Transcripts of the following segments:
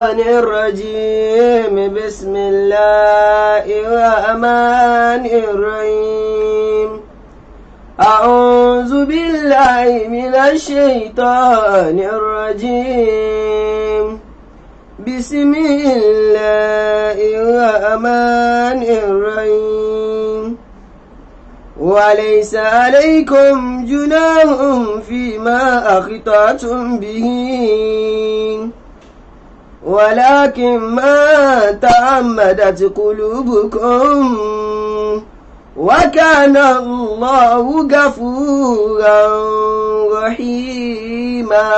الرجيم. بسم الله الرحمن الرحيم. أعوذ بالله من الشيطان الرجيم. بسم الله الرحمن الرحيم. وليس عليكم جناح فيما أخطأتم به، ولكن ما تعمدت قلوبكم، وكان الله غفورا رحيما.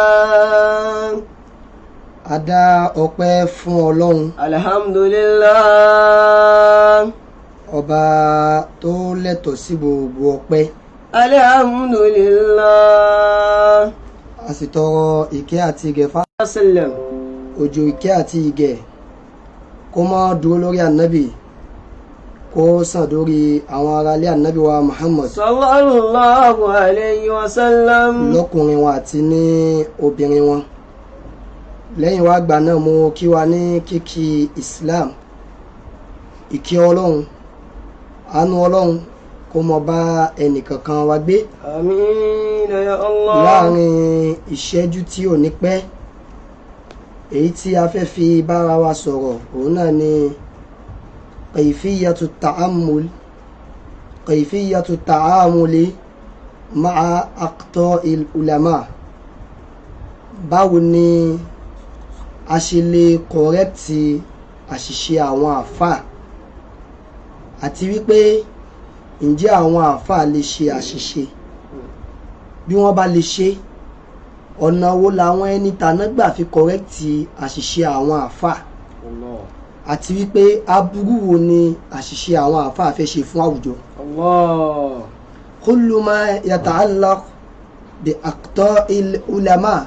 A dá ọpẹ́ fún Ọlọ́run. الحمد لله. Ọba tó lẹ́tọ̀ọ́ sí gbogbo ọpẹ́. الحمد لله. A sì tọrọ ìkẹ́ àti ìgẹ̀ fún وسلم. Òjò ìkẹ́ àti ìgẹ̀ kó má dúró lórí Ànábì, kó sàn lórí àwọn aráalé Ànábì wa Muhammad صلى الله عليه وسلم. lọ́kùnrin wọn àti ní obìnrin wọn. Lẹ́yìn wá gbà náà, mo kí wa ní kíkí Islam. Ìkẹ́ Ọlọ́run, àánú Ọlọ́run kó mọ bá ẹnìkankan wa gbé. آمين يا الله. Láàrin ìṣẹ́jú tí ò ní pẹ́, èyí tí a fẹ́ fi bára wa sọ̀rọ̀, òun náà ni كيفية التعامل، كيفية التعامل مع أخطاء العلماء. Báwo ni a ṣe lè correct àṣìṣe àwọn àfáà, àti wípé ǹjẹ́ àwọn àfáà lè ṣe àṣìṣe? Bí wọ́n bá lè ṣe, ọ̀nà wo làwọn ẹni tàná gbà fi correct àṣìṣe àwọn àfáà, Allah. àti wípé aburú wo ni àṣìṣe àwọn àfáà fẹ́ ṣe fún àwùjọ? Allah. كل ما يتعلق بأخطاء العلماء,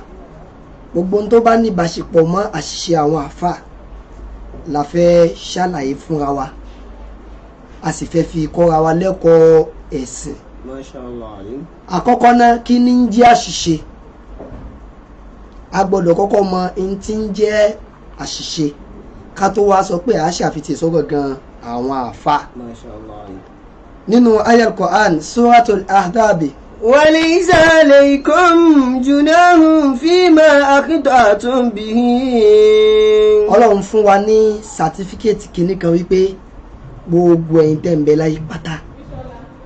gbogbo ohun tó bá ní ìbáṣepọ̀ mọ́ àṣìṣe àwọn àfáà la fẹ́ ṣàlàyé fúnra wa, a sì fẹ́ fi kọ́ra wa lẹ́kọ̀ọ́ ẹ̀sìn. Masha Allah. Àkọ́kọ́ náà, kí ni ń jẹ́ àṣìṣe? A gbọ́dọ̀ kọ́kọ́ mọ ohun tí ń jẹ́ àṣìṣe ká tó wá sọ pé a ṣàfihàn sọ́gọ̀ gan àwọn àfáà. Masha Allah. Nínú ayal Quran, Suratul Ahzab. وليس عليكم جناح فيما أخطأتم به. Ọlọ́run fún wa ní certificate kìíní kan wípé gbogbo ẹ̀yin tẹ́ ń bẹ láyé pátá,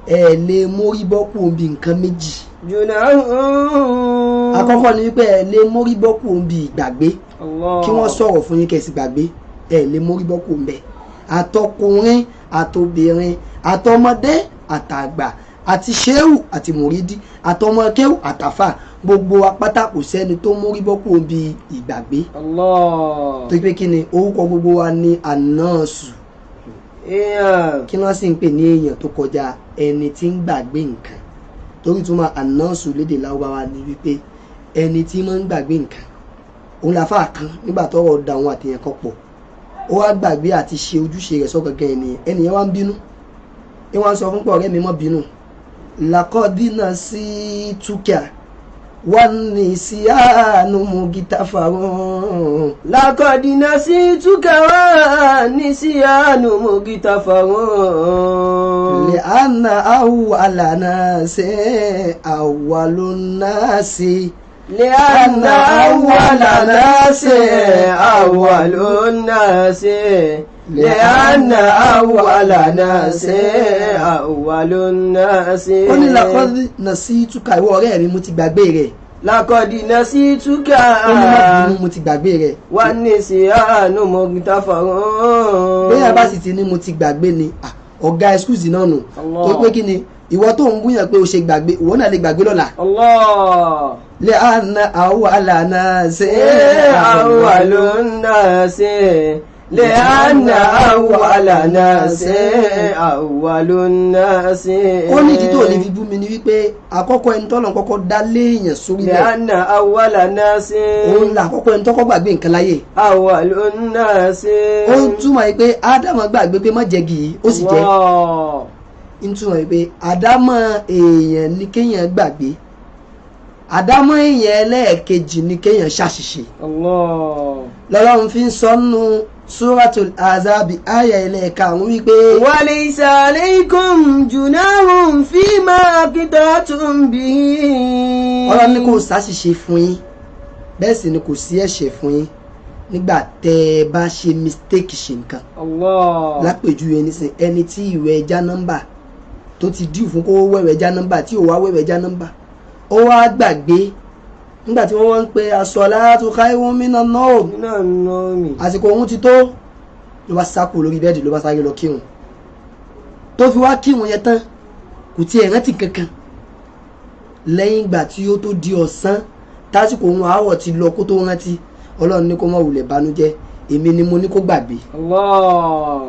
ẹ lè mórí bọ́ kúrò níbi nǹkan méjì. جناح. Àkọ́kọ́ ni wípé ẹ lè mórí bọ́ kúrò níbi ìgbàgbé. Allah. Kí wọ́n sọ̀rọ̀ fún yín kẹ́ sì gbàgbé, ẹ lè mórí bọ́ kúrò ńbẹ̀. Àtọkùnrin àtobìnrin, àtọmọdé àtàgbà, àti ṣéwù àti mùrídí, àtọmọkéwù àtàfà, gbogbo apáta, kò sẹ́ni tó mórí bọ́ kúrò níbi ìgbàgbé. Allah. Tó pé kí ni orúkọ gbogbo wa ní ànáàsù. Èèyàn. Kí wọ́n sì ń pè ní èèyàn tó kọjá ẹni tí ń gbàgbé nǹkan? Torí túmọ̀ ànáàsù lédè Lárúbáwá ni wípé ẹni tí máa ń gbàgbé nǹkan. Òun làfáà kan nígbà tọ́rọ̀ da òun àtìyàn kan pọ̀, ó wá gbàgbé àti ṣe ojúṣe rẹ̀ sọ́gangan ènìyàn. Ẹnìyẹn wá ń bínú, ní wọ́n sọ fún pọ̀, "Ọ̀rẹ́ mi, má bínú. لقد نسيتك والنسيان مغتفر." لقد نسيتك والنسيان مغتفر. لأن أول ناس أول الناس. لأن أول ناس أول الناس، لأن أول ناس أول الناس. Ó ní لقد نسيتك, ìwọ ọ̀rẹ́ mi, mo ti gbàgbé rẹ̀. لقد نسيتك. Ó ní má bínú, mo ti gbàgbé rẹ̀. والنسيان مغتفر. Bẹ́ẹ̀ bá sì ti ní mo ti gbàgbé ni, ah, ọ̀gá excuse náà nù. Allah. Tó pé kí ni ìwọ tó ń búyàn pé o ṣe gbàgbé, ìwọ náà lè gbàgbé lọ́la. Allah. لأن أول الناس أول الناس، لأن أول الناس أول الناس. Ó ní ìdí tó lè fi bú mi ni wípé àkọ́kọ́ ẹni tọ́lọ̀ kọ́kọ́ dá léèyàn sórí rẹ̀, لأن أول الناس òun là àkọ́kọ́ ẹni tọ́kọ́ gbàgbé nǹkan láyé. أول الناس. Ó ń túmọ̀ yìí pé Ádámù gbàgbé pé má jẹ gì yìí, ó sì jẹ́. Allah. Ń túmọ̀ yìí pé àdámọ̀ èèyàn ni kéèyàn gbàgbé. Àdámọ́ èèyàn ẹlẹ́ẹ̀kejì ni kéèyàn ṣàṣìṣe. Allah. Lọ́lọ́run fi ń sọ nínú Suratul Azabi àyà ẹlẹ́ẹ̀karùn-ún wípé. وليس عليكم جناح فيما أخطأتم به. Ọlọ́run ní kò ṣàṣìṣe fún yín, bẹ́ẹ̀ sì ni kò sí ẹ̀ṣẹ̀ fún yín nígbà tẹ́ ẹ bá ṣe mistake ṣe nǹkan. Allah. Lápèjúwe nísìn, ẹni tí ìwẹ̀ ẹja nọ́mbà tó ti dì fún kó wẹ̀wẹ̀ ẹja nọ́mbà tí ò wá wẹ̀wẹ̀ ẹja nọ́mbà, ó wá gbàgbé nígbà tí wọ́n wá ń pe as-salatu khayrun minan nawm, Minan nawmi. àsìkò òun ti tó, ló bá sá kúrò lórí bẹ́ẹ̀dì, ló bá sáré lọ kírun. Tó fi wá kírun yẹn tán, kò tiẹ̀ rántí kankan. Lẹ́yìn ìgbà tí ó tó di ọ̀sán, tásìkò òun àárọ̀ ti lọ kó tó rántí, Ọlọ́run ní kó má wulẹ̀ bánújẹ́, èmi ni mo ní kó gbàgbé. Allah.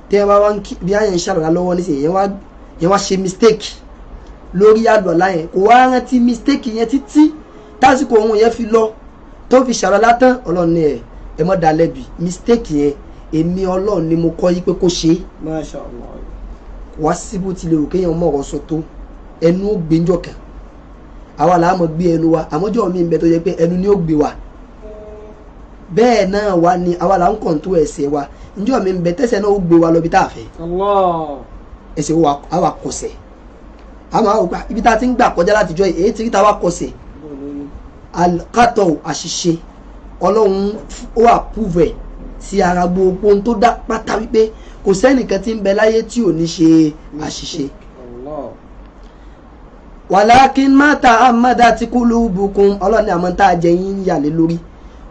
Tẹ́ ẹ bá wá ń kí bí àyẹ̀ ń ṣàlùwàlá lọ́wọ́ nísìnyí, yẹn wá ṣe mistake lórí àlùwàlá yẹn, kò wá rántí mistake yẹn títí tásìkò òun yẹn fi lọ tó fi ṣàlùwàlá tán, Ọlọ́run ní ẹ má dá lẹ́bi, mistake yẹn èmi Ọlọ́run ni mo kọ́ yí pé kó ṣe é. Masha Allah. Wá síbò tilẹ̀ òkè yẹn mọ̀ ọ̀rọ̀ sọ tó ẹnu ó gbé ńjọ́ kan, àwa làá mọ̀ gbé ẹnu wa, àmọ́jọ́ mi ń bẹ tó yẹ pé ẹnu ni ó gbé wa. Bẹ́ẹ̀ náà wá ni àwa là ń kọ̀ǹtó ẹsẹ̀ wa, ńjọ́ mi ń bẹ tẹ́sẹ̀ náà ó gbé wa lọ bí tá a fẹ́. Allah. Ẹsẹ̀ wa àwa kọsẹ̀, àmọ́ àwọn ògbà ibi tá a ti ń gbà kọjá látijọ́ yìí, èyí ti rí ta wá kọsẹ̀. Alikatọ̀ àṣìṣe, Ọlọ́run ó àpúvẹ̀ sí ara gbogbo ohun tó dá pátá wípé kò sẹ́nìkan tí ń bẹ láyé tí ò ní ṣe àṣìṣe. Allah. Wàlákin mata amada ti kulubukum, Ọlọ́run ní àmọ́ tá a jẹ yín yà lé lórí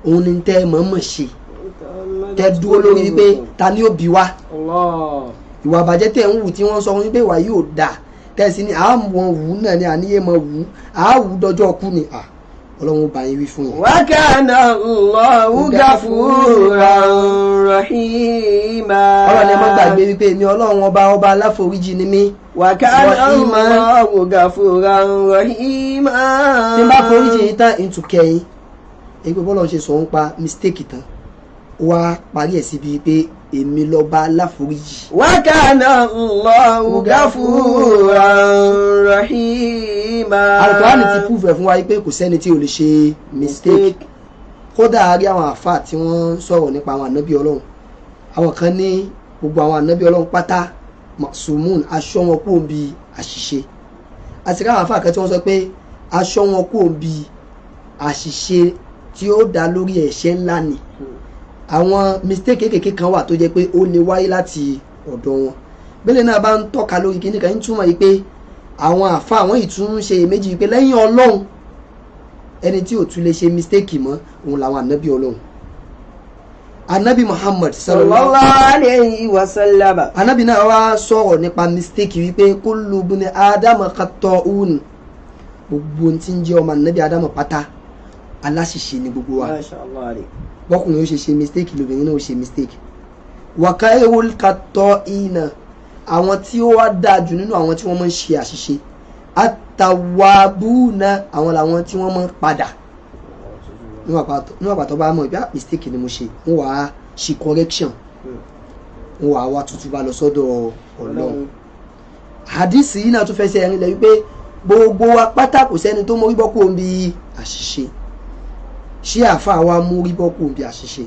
òun ni tẹ́ ẹ mọ̀ọ́mọ̀ ṣe, tẹ́ dúró lórí wípé ta ni ó bí wa. Allah. Ìwà àbàjẹ́ tẹ̀ ń wù tí wọ́n sọ fún yín pé ìwà yóò dà, tẹ́ sí ni àmọ́ wù náà ni àníyé mọ̀ wù àwù dọjọ́ kú ni Ọlọ́run ó bá yín wí fún yín. وكان الله غفورا رحيما. Ọlọ́run ẹ má gbàgbé wípé èmi Ọlọ́run ọba ọba aláforíjì ni mí. وكان رحيما. الله غفورا رحيما. Tí n bá foríjì yín tán, ìtúkẹ́ yín. Èyí pé bọ́lá ń ṣe sọ ń pa mistake tán, ó wá parí ẹ̀ síbi pé èmi lọ́ba aláforíjì. وكان الله غفورا رحيما. Al-Qur'ani ti prove ẹ̀ fún wa pé kò sẹ́ni tí ò lè ṣe mistake. Kódà a rí àwọn àfáà tí wọ́n ń sọ̀rọ̀ nípa àwọn ànábì Ọlọ́run, àwọn kan ní gbogbo àwọn ànábì Ọlọ́run pátá masumun, aṣọ wọn kúrò bí àṣìṣe. Àti rí àwọn àfáà kan tí wọ́n sọ pé aṣọ wọn kúrò bí àṣìṣe tí ó dá lórí ẹ̀ṣẹ̀ ńlá ni, àwọn mistake kéékèèké kan wà tó jẹ́ pé ó lè wáyé láti ọ̀dọ̀ wọn. Bẹ́ẹ̀ náà bá ń tọ́ka lórí kíní kan, ń túmọ̀ yìí pé àwọn àfáà àwọn ìtún ṣe méjì pé lẹ́yìn Ọlọ́run, ẹni tí ò tún lè ṣe mistake mọ́ òun làwọn ànábì Ọlọ́run, ànábì Muhammad sallallahu alayhi wa sallam. Ànábì náà wá sọ̀rọ̀ nípa mistake wípé kullu buni ádámà khata'un, gbogbo ohun tí ń jẹ́ ọmọ ànábì ádámà pátá aláṣìṣe ni gbogbo wa. Masha Allah alayhi. Bọ́kùnrin ó ṣe ṣe mistake, lóbìnrin náà ó ṣe mistake. Wa khairul khata'ina, àwọn tí ó wá dáa jù nínú àwọn tí wọ́n máa ń ṣe àṣìṣe, àtàwàbùnà, àwọn làwọn tí wọ́n máa ń padà níwọ̀n àpàtọ́ bá mọ̀ ìgbà mistake ni mo ṣe, wọ́n wàá ṣe correction, wọ́n wàá wá tuntun bá lọ sọ́dọ̀ Ọlọ́run. Hadisi yìí náà tún fẹsẹ̀ ẹ̀rin lẹ̀ wípé gbogbo wa pátá kò sẹ́ni tó mórí bọ́ kúrò níbi àṣìṣe. Ṣé àáfàá wa mórí bọ́ kúrò níbi àṣìṣe?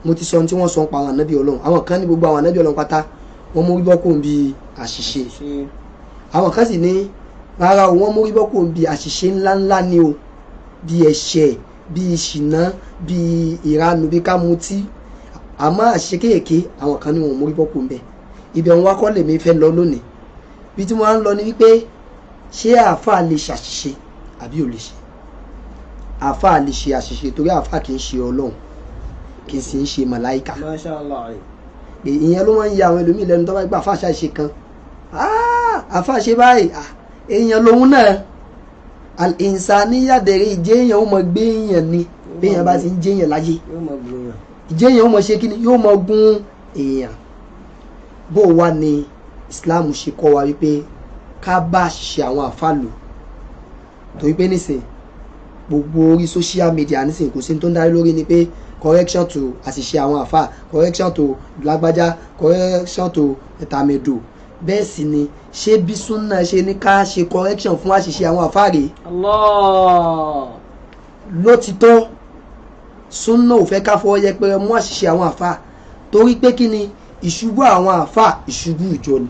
Mo ti sọ ohun tí wọ́n sọ ń pa àwọn ànábì Ọlọ́run. Àwọn kan ní gbogbo àwọn ànábì Ọlọ́run pátá wọ́n mórí bọ́ kúrò níbi àṣìṣe. Àwọn kan sì ní rárá o, wọ́n mórí bọ́ kúrò níbi àṣìṣe ńláńlá ni o, bí ẹ̀ṣẹ̀, bí ìṣìnà, bí ìranu, bí ká mutí. Àmọ́ àṣìṣe kéèké, àwọn kan ní wọn mórí bọ́ kúrò níbẹ̀. Ibẹ̀ wọn wá kọ́ lèmi fẹ́ lọ lónìí. Bí tí wọ́n á ń lọ ni wípé ṣé àáfàá lè ṣàṣìṣe àbí ò lè ṣe? Àáfàá lè ṣe àṣìṣe torí àáfàá kì í ṣe Ọlọ́run, kì í sì ń ṣe màláìkà. Masha Allah. Ìyẹn ló máa ń ya àwọn ẹlòmíì lẹ́nu tó bá gbà àáfàá ṣàṣìṣe kan, àáfàá ṣe báyìí, èèyàn lòun náà, al-insaniyya dẹ̀rẹ̀, ìjẹ́ èèyàn ó mọ gbé èèyàn ni. Bí èèyàn bá ti ń jẹ́ èèyàn láyé, ìjẹ́ èèyàn ó mọ ṣe kíni, yóò mọ gún èèyàn. Bó wà ní Islam ṣe kọ́ wa wípé ká bá ṣe àwọn àáfàá lò, torí pé nísìn gbogbo orí social media nísìn kò sí ní tó ń darí lórí ni pé correction to àṣìṣe àwọn àáfàá, correction to lágbájá, correction to tàmẹ̀dò. Bẹ́ẹ̀ sì ni, ṣé bí súnà ṣe ní ká ṣe correction fún àṣìṣe àwọn àfáàrè? Allah. Lótìtọ́, súnà ò fẹ́ ká fọwọ́ yẹpẹrẹ mú àṣìṣe àwọn àfáà, torí pé kí ni? Ìṣubú àwọn àfáà, ìṣubú ìjọ ni.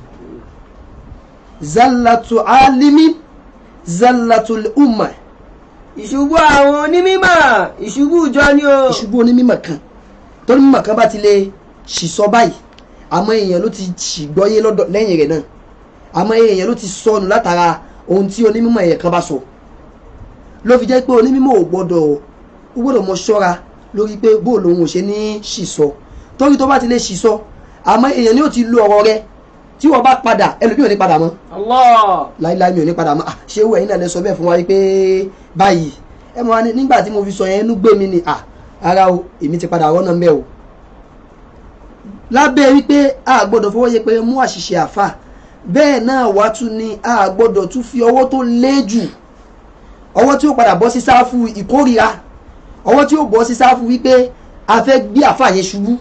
Zallatu alimi zallatu umma. Ìṣubú àwọn onímọ̀, ìṣubú ìjọ ni o. Ìṣubú onímọ̀ kan, torí mímọ̀ kan bá ti lè ṣìsọ báyìí, àmọ́ èèyàn ló ti ṣìgbọ́yé lọ́dọ̀ lẹ́yìn rẹ̀ náà, àmọ́ èèyàn ló ti sọnù látara ohun tí onímọ̀ ẹ̀yẹ̀ kan bá sọ. Ló fi jẹ́ pé onímọ̀ ò gbọ́dọ̀, ó gbọ́dọ̀ mọ ṣọ́ra lórí pé bó lòun ò ṣe ní ṣìsọ, torí tó bá ti lè ṣìsọ, àmọ́ èèyàn ni ó ti lo ọ̀rọ̀ rẹ̀. Tí wọ́n bá padà, ẹlòmíì ò ní padà mọ́. Allah. Láíláí, mi ò ní padà mọ́. Ah, ṣé owó ẹ̀yin náà lẹ sọ bẹ́ẹ̀ fún wa wípé báyìí ẹ mọ̀ wá ní nígbà tí mo fi sọ yẹn, inú gbé mi ni. Ah, ara o, èmi ti padà rọ́nà mbẹ́ o. Lábẹ́ wípé a gbọ́dọ̀ fọwọ́ yẹpẹrẹ mú àṣìṣe àfà, bẹ́ẹ̀ náà wá tún ní a gbọ́dọ̀ tún fi ọwọ́ tó lé jù, ọwọ́ tí ó padà bọ́ sí sáfù ìkórira, ọwọ́ tí ó bọ́ sí sáfù wípé a fẹ́ gbé àfà yẹn ṣubú.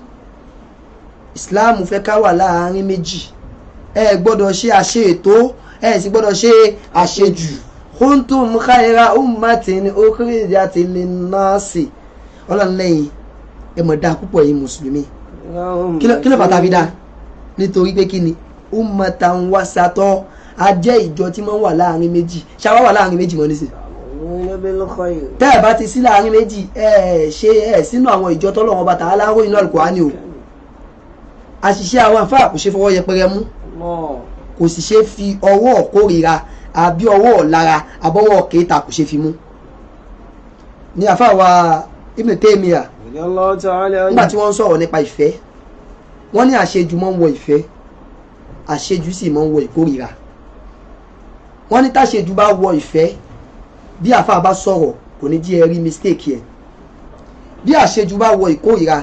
Islam fẹ́ ká wà láàárín méjì. Ẹ gbọ́dọ̀ ṣe àṣe ètò, ẹ sì gbọ́dọ̀ ṣe àṣejù. Kuntum khaira ummatin ukhrijat linnasi. Ọlọ́run lẹ́yìn ẹ mọ̀ dáa púpọ̀ yìí, mùsùlùmí. Kí ló fàtà fi dáa? Nítorí pé kí ni? Ummatan wasatọ, a jẹ́ ìjọ tí wọ́n wà láàrin méjì. Ṣáwá wà láàrin méjì mọ́ nísìn? Tẹ́ ẹ bá ti sí láàrin méjì, ẹ ṣe ẹ sínú àwọn ìjọ tọ́lọ́run bàtà aláwọ̀ inú Al-Qur'ani o. Àṣìṣe àwọn àfáà kò ṣe fọwọ́ yẹpẹrẹ mú, kò sì ṣe fi ọwọ́ kórìíra àbí ọwọ́ ọ̀lára àbọ̀wọ́ kéta, kò ṣe fi mú. Ní àfáà wa Ibn Taymiyyah, nígbà tí wọ́n ń sọ̀rọ̀ nípa ìfẹ́, wọ́n ní àṣejù máa ń wọ ìfẹ́, àṣejù sì máa ń wọ ìkórìíra. Wọ́n ní táṣejù bá wọ ìfẹ́, bí àfáà bá sọ̀rọ̀, kò ní jí ẹ rí mistake ẹ̀. Bí àṣejù bá wọ ìkórìíra,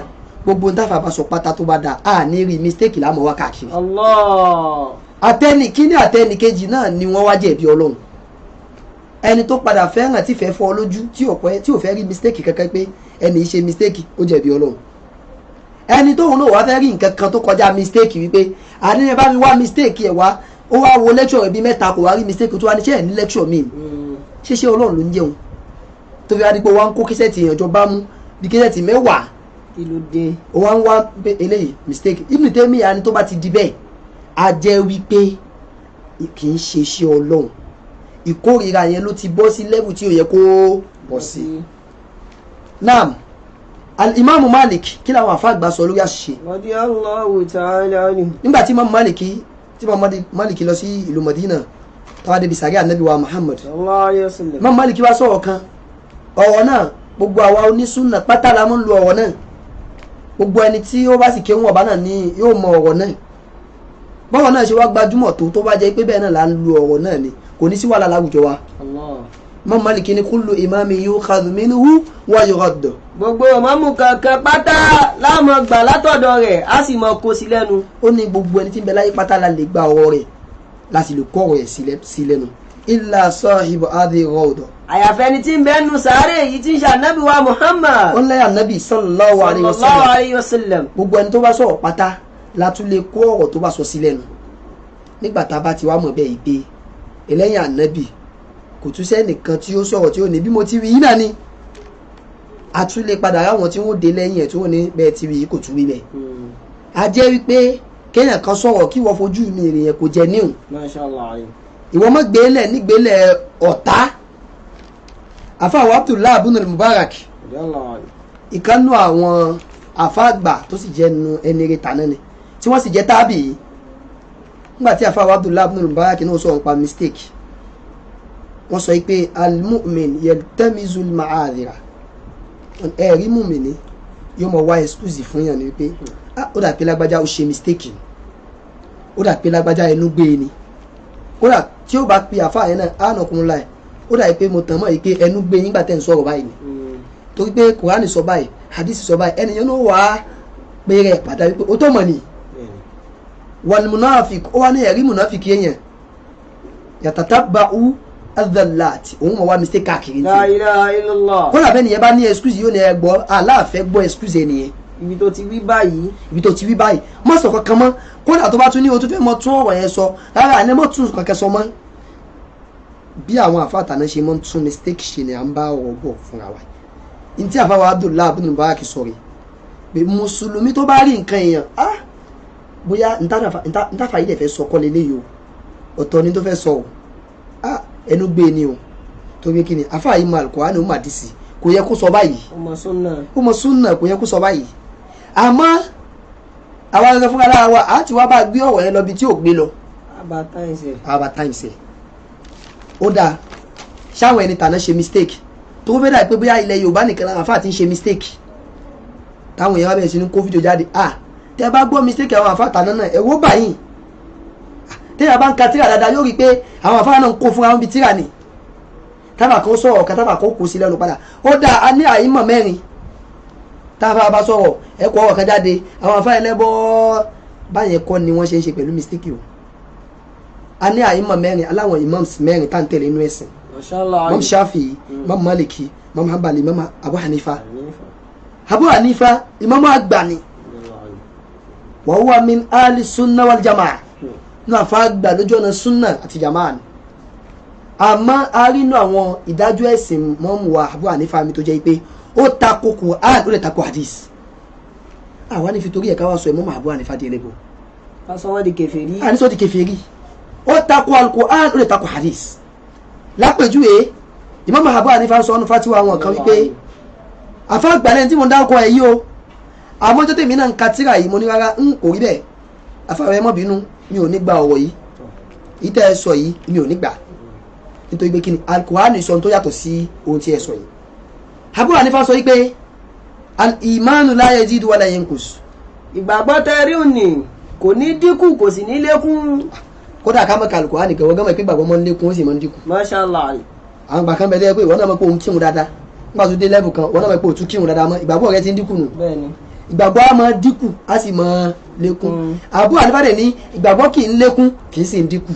gbogbo ń táfà bá sọ pátá tó bá dà á, ní rí mistake lámọ̀ wá káàkiri. Allah. Àtẹnì kíní àtẹnì kejì náà ni wọ́n wá jẹ̀bi Ọlọ́run. Ẹni tó padà fẹ́ràn tí fẹ́ fọ́ lójú, tí ò pẹ́, tí ò fẹ́ rí mistake kankan pé ẹni yìí ṣe mistake, ó jẹ̀bi Ọlọ́run. Ẹni tóun náà wá fẹ́ rí nǹkan kan tó kọjá mistake, wípé àdéhùn bá mi wá mistake ẹ̀ wá, ó wá wo lecture rẹ̀ bíi mẹ́ta, kò wá rí mistake, tó wá ní ṣé ẹ̀ ní lecture mi? Ṣé Ọlọ́run ló ń jẹun tó fi wá di pé wọ́n ń kó cassette èèyàn jọ bá mú bí cassette 10? Kí ló dé? Ó wá ń wá pé eléyìí mistake. Ibn Taymiyyah ni tó bá ti di bẹ́ẹ̀, a jẹ́ wípé kì í ṣe iṣẹ́ Ọlọ́run. Ìkórìíra yẹn ló ti bọ́ sí level tí ò yẹ kó bọ́ sí. Naam, al-Imam Malik, kí làwọn àfáàgbà sọ lórí àṣìṣe? Radiyallahu ta'ala anhu. Nígbà tí Imam Malik, tí Imam Malik lọ sí ìlú Madina, táwa débi sàrí ànábì wa Muhammad, Sallallahu alayhi wa sallam. Imam Malik wá sọ̀rọ̀ kan. Ọ̀rọ̀ náà, gbogbo àwa onísùnà pátá la máa ń lo ọ̀rọ̀ náà. Gbogbo ẹni tí ó bá sì kéwọ́n ọ̀bá náà ní yóò mọ ọ̀rọ̀ náà. Bọ́rọ̀ náà ṣe wá gbajúmọ̀ tó, tó bá jẹ́ pé bẹ́ẹ̀ náà là ń lo ọ̀rọ̀ náà ni, kò ní sí wàhálà láwùjọ wa. Allah. Imam Malik ní kullu imami yukhadhu minhu wa yuradd. Gbogbo ìmáàmù kankan pátá láàmú gbà látọ̀dọ̀ rẹ̀, á sì mọ kó sí lẹ́nu. Ó ní gbogbo ẹni tí ń bẹ láyé pátá la lè gba ọ̀rọ̀ rẹ̀, láti lè kó ọ̀rọ̀ ẹ̀ sí lẹ́nu, illa sahibu hadhihi rawda. Àyàfẹ́ ni tí ń bẹ nu sàárè yìí, tí ń ṣe ànábì wa Muhammad. Ó ń lẹ́yìn ànábì sallallahu alayhi wa Sallallahu sallam. alayhi wa sallam. Gbogbo ẹni tó bá sọ̀rọ̀ pátá la tún lè kó ọ̀rọ̀ tó bá sọ sí lẹ́nu. Nígbà tá a bá ti wá mọ̀ bẹ́ẹ̀ yìí pé ẹlẹ́yìn ànábì kò tún sẹ́nìkan tí ó sọ̀rọ̀ tí ó ní bí mo ti rí yìí náà ni, a tún lè padà ráwọn tí wọ́n dé lẹ́yìn ẹ̀ tí wọ́n ní bẹ́ẹ̀ ti rí yìí kò tún rí bẹ́ẹ̀. A jẹ́ wípé kéèyàn kan sọ̀rọ̀ kí wọ́n fojú mi rìn yẹn kò jẹ́ níhùn. Masha Allah alayhi. Ìwọ mọ́ gbélé nígbélé ọ̀tá. Àfàwọ̀ Abdullahi ibn Mubarak, Radiyallahu anhu. ìkànnù àwọn àfàgbà tó sì jẹ́ nu ẹni rẹ̀ tàná ni, tí wọ́n sì jẹ́ tábì yìí. Nígbà tí àfàwọ̀ Abdullahi ibn Mubarak náà sọ̀rọ̀ nípa mistake, wọ́n sọ pé al-mu'min yaltamizu al-ma'adhira. Ẹ̀rí mùmìnì yóò mọ̀ wá excuse fún yàn ni wípé, ah, ó dà pé lágbájá ó ṣe mistake, ó dà pé lágbájá ẹnu gbé e ni. Kódà tí ó bá pe àfáà yẹn náà, á nà kún láì, ó dà pé mo tàn mọ́ yìí pé ẹnu gbé yín gbà tẹ́ ń sọ̀rọ̀ báyìí ni, torí pé Kùránì sọ báyìí, hadith sọ báyìí. Ẹnìyẹn ló wà á pé rẹ̀ padà wípé ó tó mọ̀ ni. Wal munafik, ó wá ní ẹ̀rí munafik yẹn, yatatabba'u adhalat, òun mọ̀ wá mistake káàkiri ní La ilaha illallah. kódà bẹ́ẹ̀ nìyẹn bá ní excuse, yóò ní ẹ gbọ́ aláàfẹ́ gbọ́ excuse ẹnìyẹn. Ibi tó ti wí báyìí. Ibi tó ti wí báyìí, má sọ kankan mọ́. Kódà tó bá tún ní o tún fẹ́ mọ tún ọ̀rọ̀ yẹn sọ, rárá, àní mọ́ tún kankan sọ mọ́. Bí àwọn àfáàtà náà ṣe mọ́ ń tún mistake ṣe ni à ń bá ọ̀rọ̀ bọ̀ fúnra wa. Ní tí àfáwà Abdullahi ibn Mubarak sọ̀rọ̀ pé mùsùlùmí tó bá rí nǹkan èèyàn, ah, bóyá ntáfà yìí dẹ̀ fẹ́ sọ kọ́ leléyìí o, ọ̀tọ̀ ni tó fẹ́ sọ o, ah, ẹnu gbé ni o, torí kí ni àfáà yìí máa Al-Qur'ani, ó mà dì sí, kò yẹ kó sọ báyìí. Ọmọ súnà. Ó mọ súnà, kò yẹ kó sọ báyìí. Àmọ́ àwa gangan fúnra lára wa á ti wá bá gbé ọ̀rọ̀ yẹn lọ bí tí ò gbé lọ. Àbá times ẹ̀. Àwa times ẹ̀. Ó dáa, ṣáwọn ẹni tàná ṣe mistake tó fẹ́ dà pé bóyá ilẹ̀ Yorùbá nìkan làwọn àfáà ti ń ṣe mistake, táwọn èèyàn bá bẹ̀rẹ̀ sí ní kó fídíò jáde? Ah, tẹ́ bá gbọ́ mistake àwọn àfáà tàná náà, ẹ̀wọ́ báyìí, tẹ́yà bá ń ka tíra dáadáa, yóò rí i pé àwọn àfáà náà ń kó fúnra wọn bí tíra ni, tábà kan sọ̀rọ̀ kan, tábà kan kó sí lẹ́nu padà. Ó dáa, a ní àyímọ̀ mẹ́rin, tábà bá sọ̀rọ̀ ẹ̀kọ́ ọ̀rọ̀ kan jáde, àwọn àfáà ẹlẹ́bọ̀ báyẹn kọ́ ni wọ́n ṣe ń ṣe pẹ̀lú mistake o. A ní àyímọ̀ mẹ́rin, aláwọn imams mẹ́rin tá à ń tẹ̀lé inú ẹ̀sìn. Mashallah. Imam Shafi'i, Imam Maliki, Imam Hanbali, Imam Abu Hanifa. Abu Hanifa, imam àgbà ni, wa huwa min ahli sunna wal jamaa, ní àfa àgbà lójú ọ̀nà sunna àti jamaa ni. Àmọ́ a rí inú àwọn ìdájọ́ ẹ̀sìn mọ́mú wa Abu Hanifa mi tó jẹ́ pé ó tako Quran, ó lè tako hadith. Àwa ní fi torí ẹ̀ka wá sọ Imam Abu Hanifa di ẹlẹ́bọ. Ká sọ wọ́n di kèfèrí. Àní sọ di kèfèrí. Ó tako al-Quran, ó lè tako hadith. Lápèjúwe, Imam Abu Hanifa sọ ọ́nù fatiwa àwọn kan wípé àfa àgbàlẹ̀ tí mo ń dárúkọ ẹ̀ yìí o, àmọ́ tó tèmi náà ń ka tíra yìí, mo ní rárá, ń kò rí bẹ́ẹ̀. Àfa rẹ, mọ́ bínú, mi ò ní gba ọ̀rọ̀ yìí. Ìtẹ́ ẹ sọ yìí, mi ò ní gbà, nítorí pé kí ni al-Quran sọ tó yàtọ̀ sí ohun tí ẹ sọ yìí. Abu Hanifa sọ wípé al-imanu la yazidu wala yanqus. Ìgbàgbọ́ tẹ rí òní kò ní dínkù, kò sì ní lékún. Kódà ká mọ̀ ká al-Quran nìkan, wọ́n gánmọ̀ pé ìgbàgbọ́ máa ń lékún, ó sì máa ń dínkù. Mashallah. Àwọn ìgbà kan bẹ tẹ́ pé ìwọ náà mọ̀ pé òun kírun dáadáa, nígbà tó dé level kan, ìwọ náà mọ̀ pé òun tún kírun dáadáa mọ́, ìgbàgbọ́ rẹ ti ń dínkù nù. Bẹ́ẹ̀ni. Ìgbàgbọ́ á máa dínkù, á sì máa lékún. Abu Hanifa dẹ̀ ní ìgbàgbọ́ kì í lékún, kì í sì ń dínkù.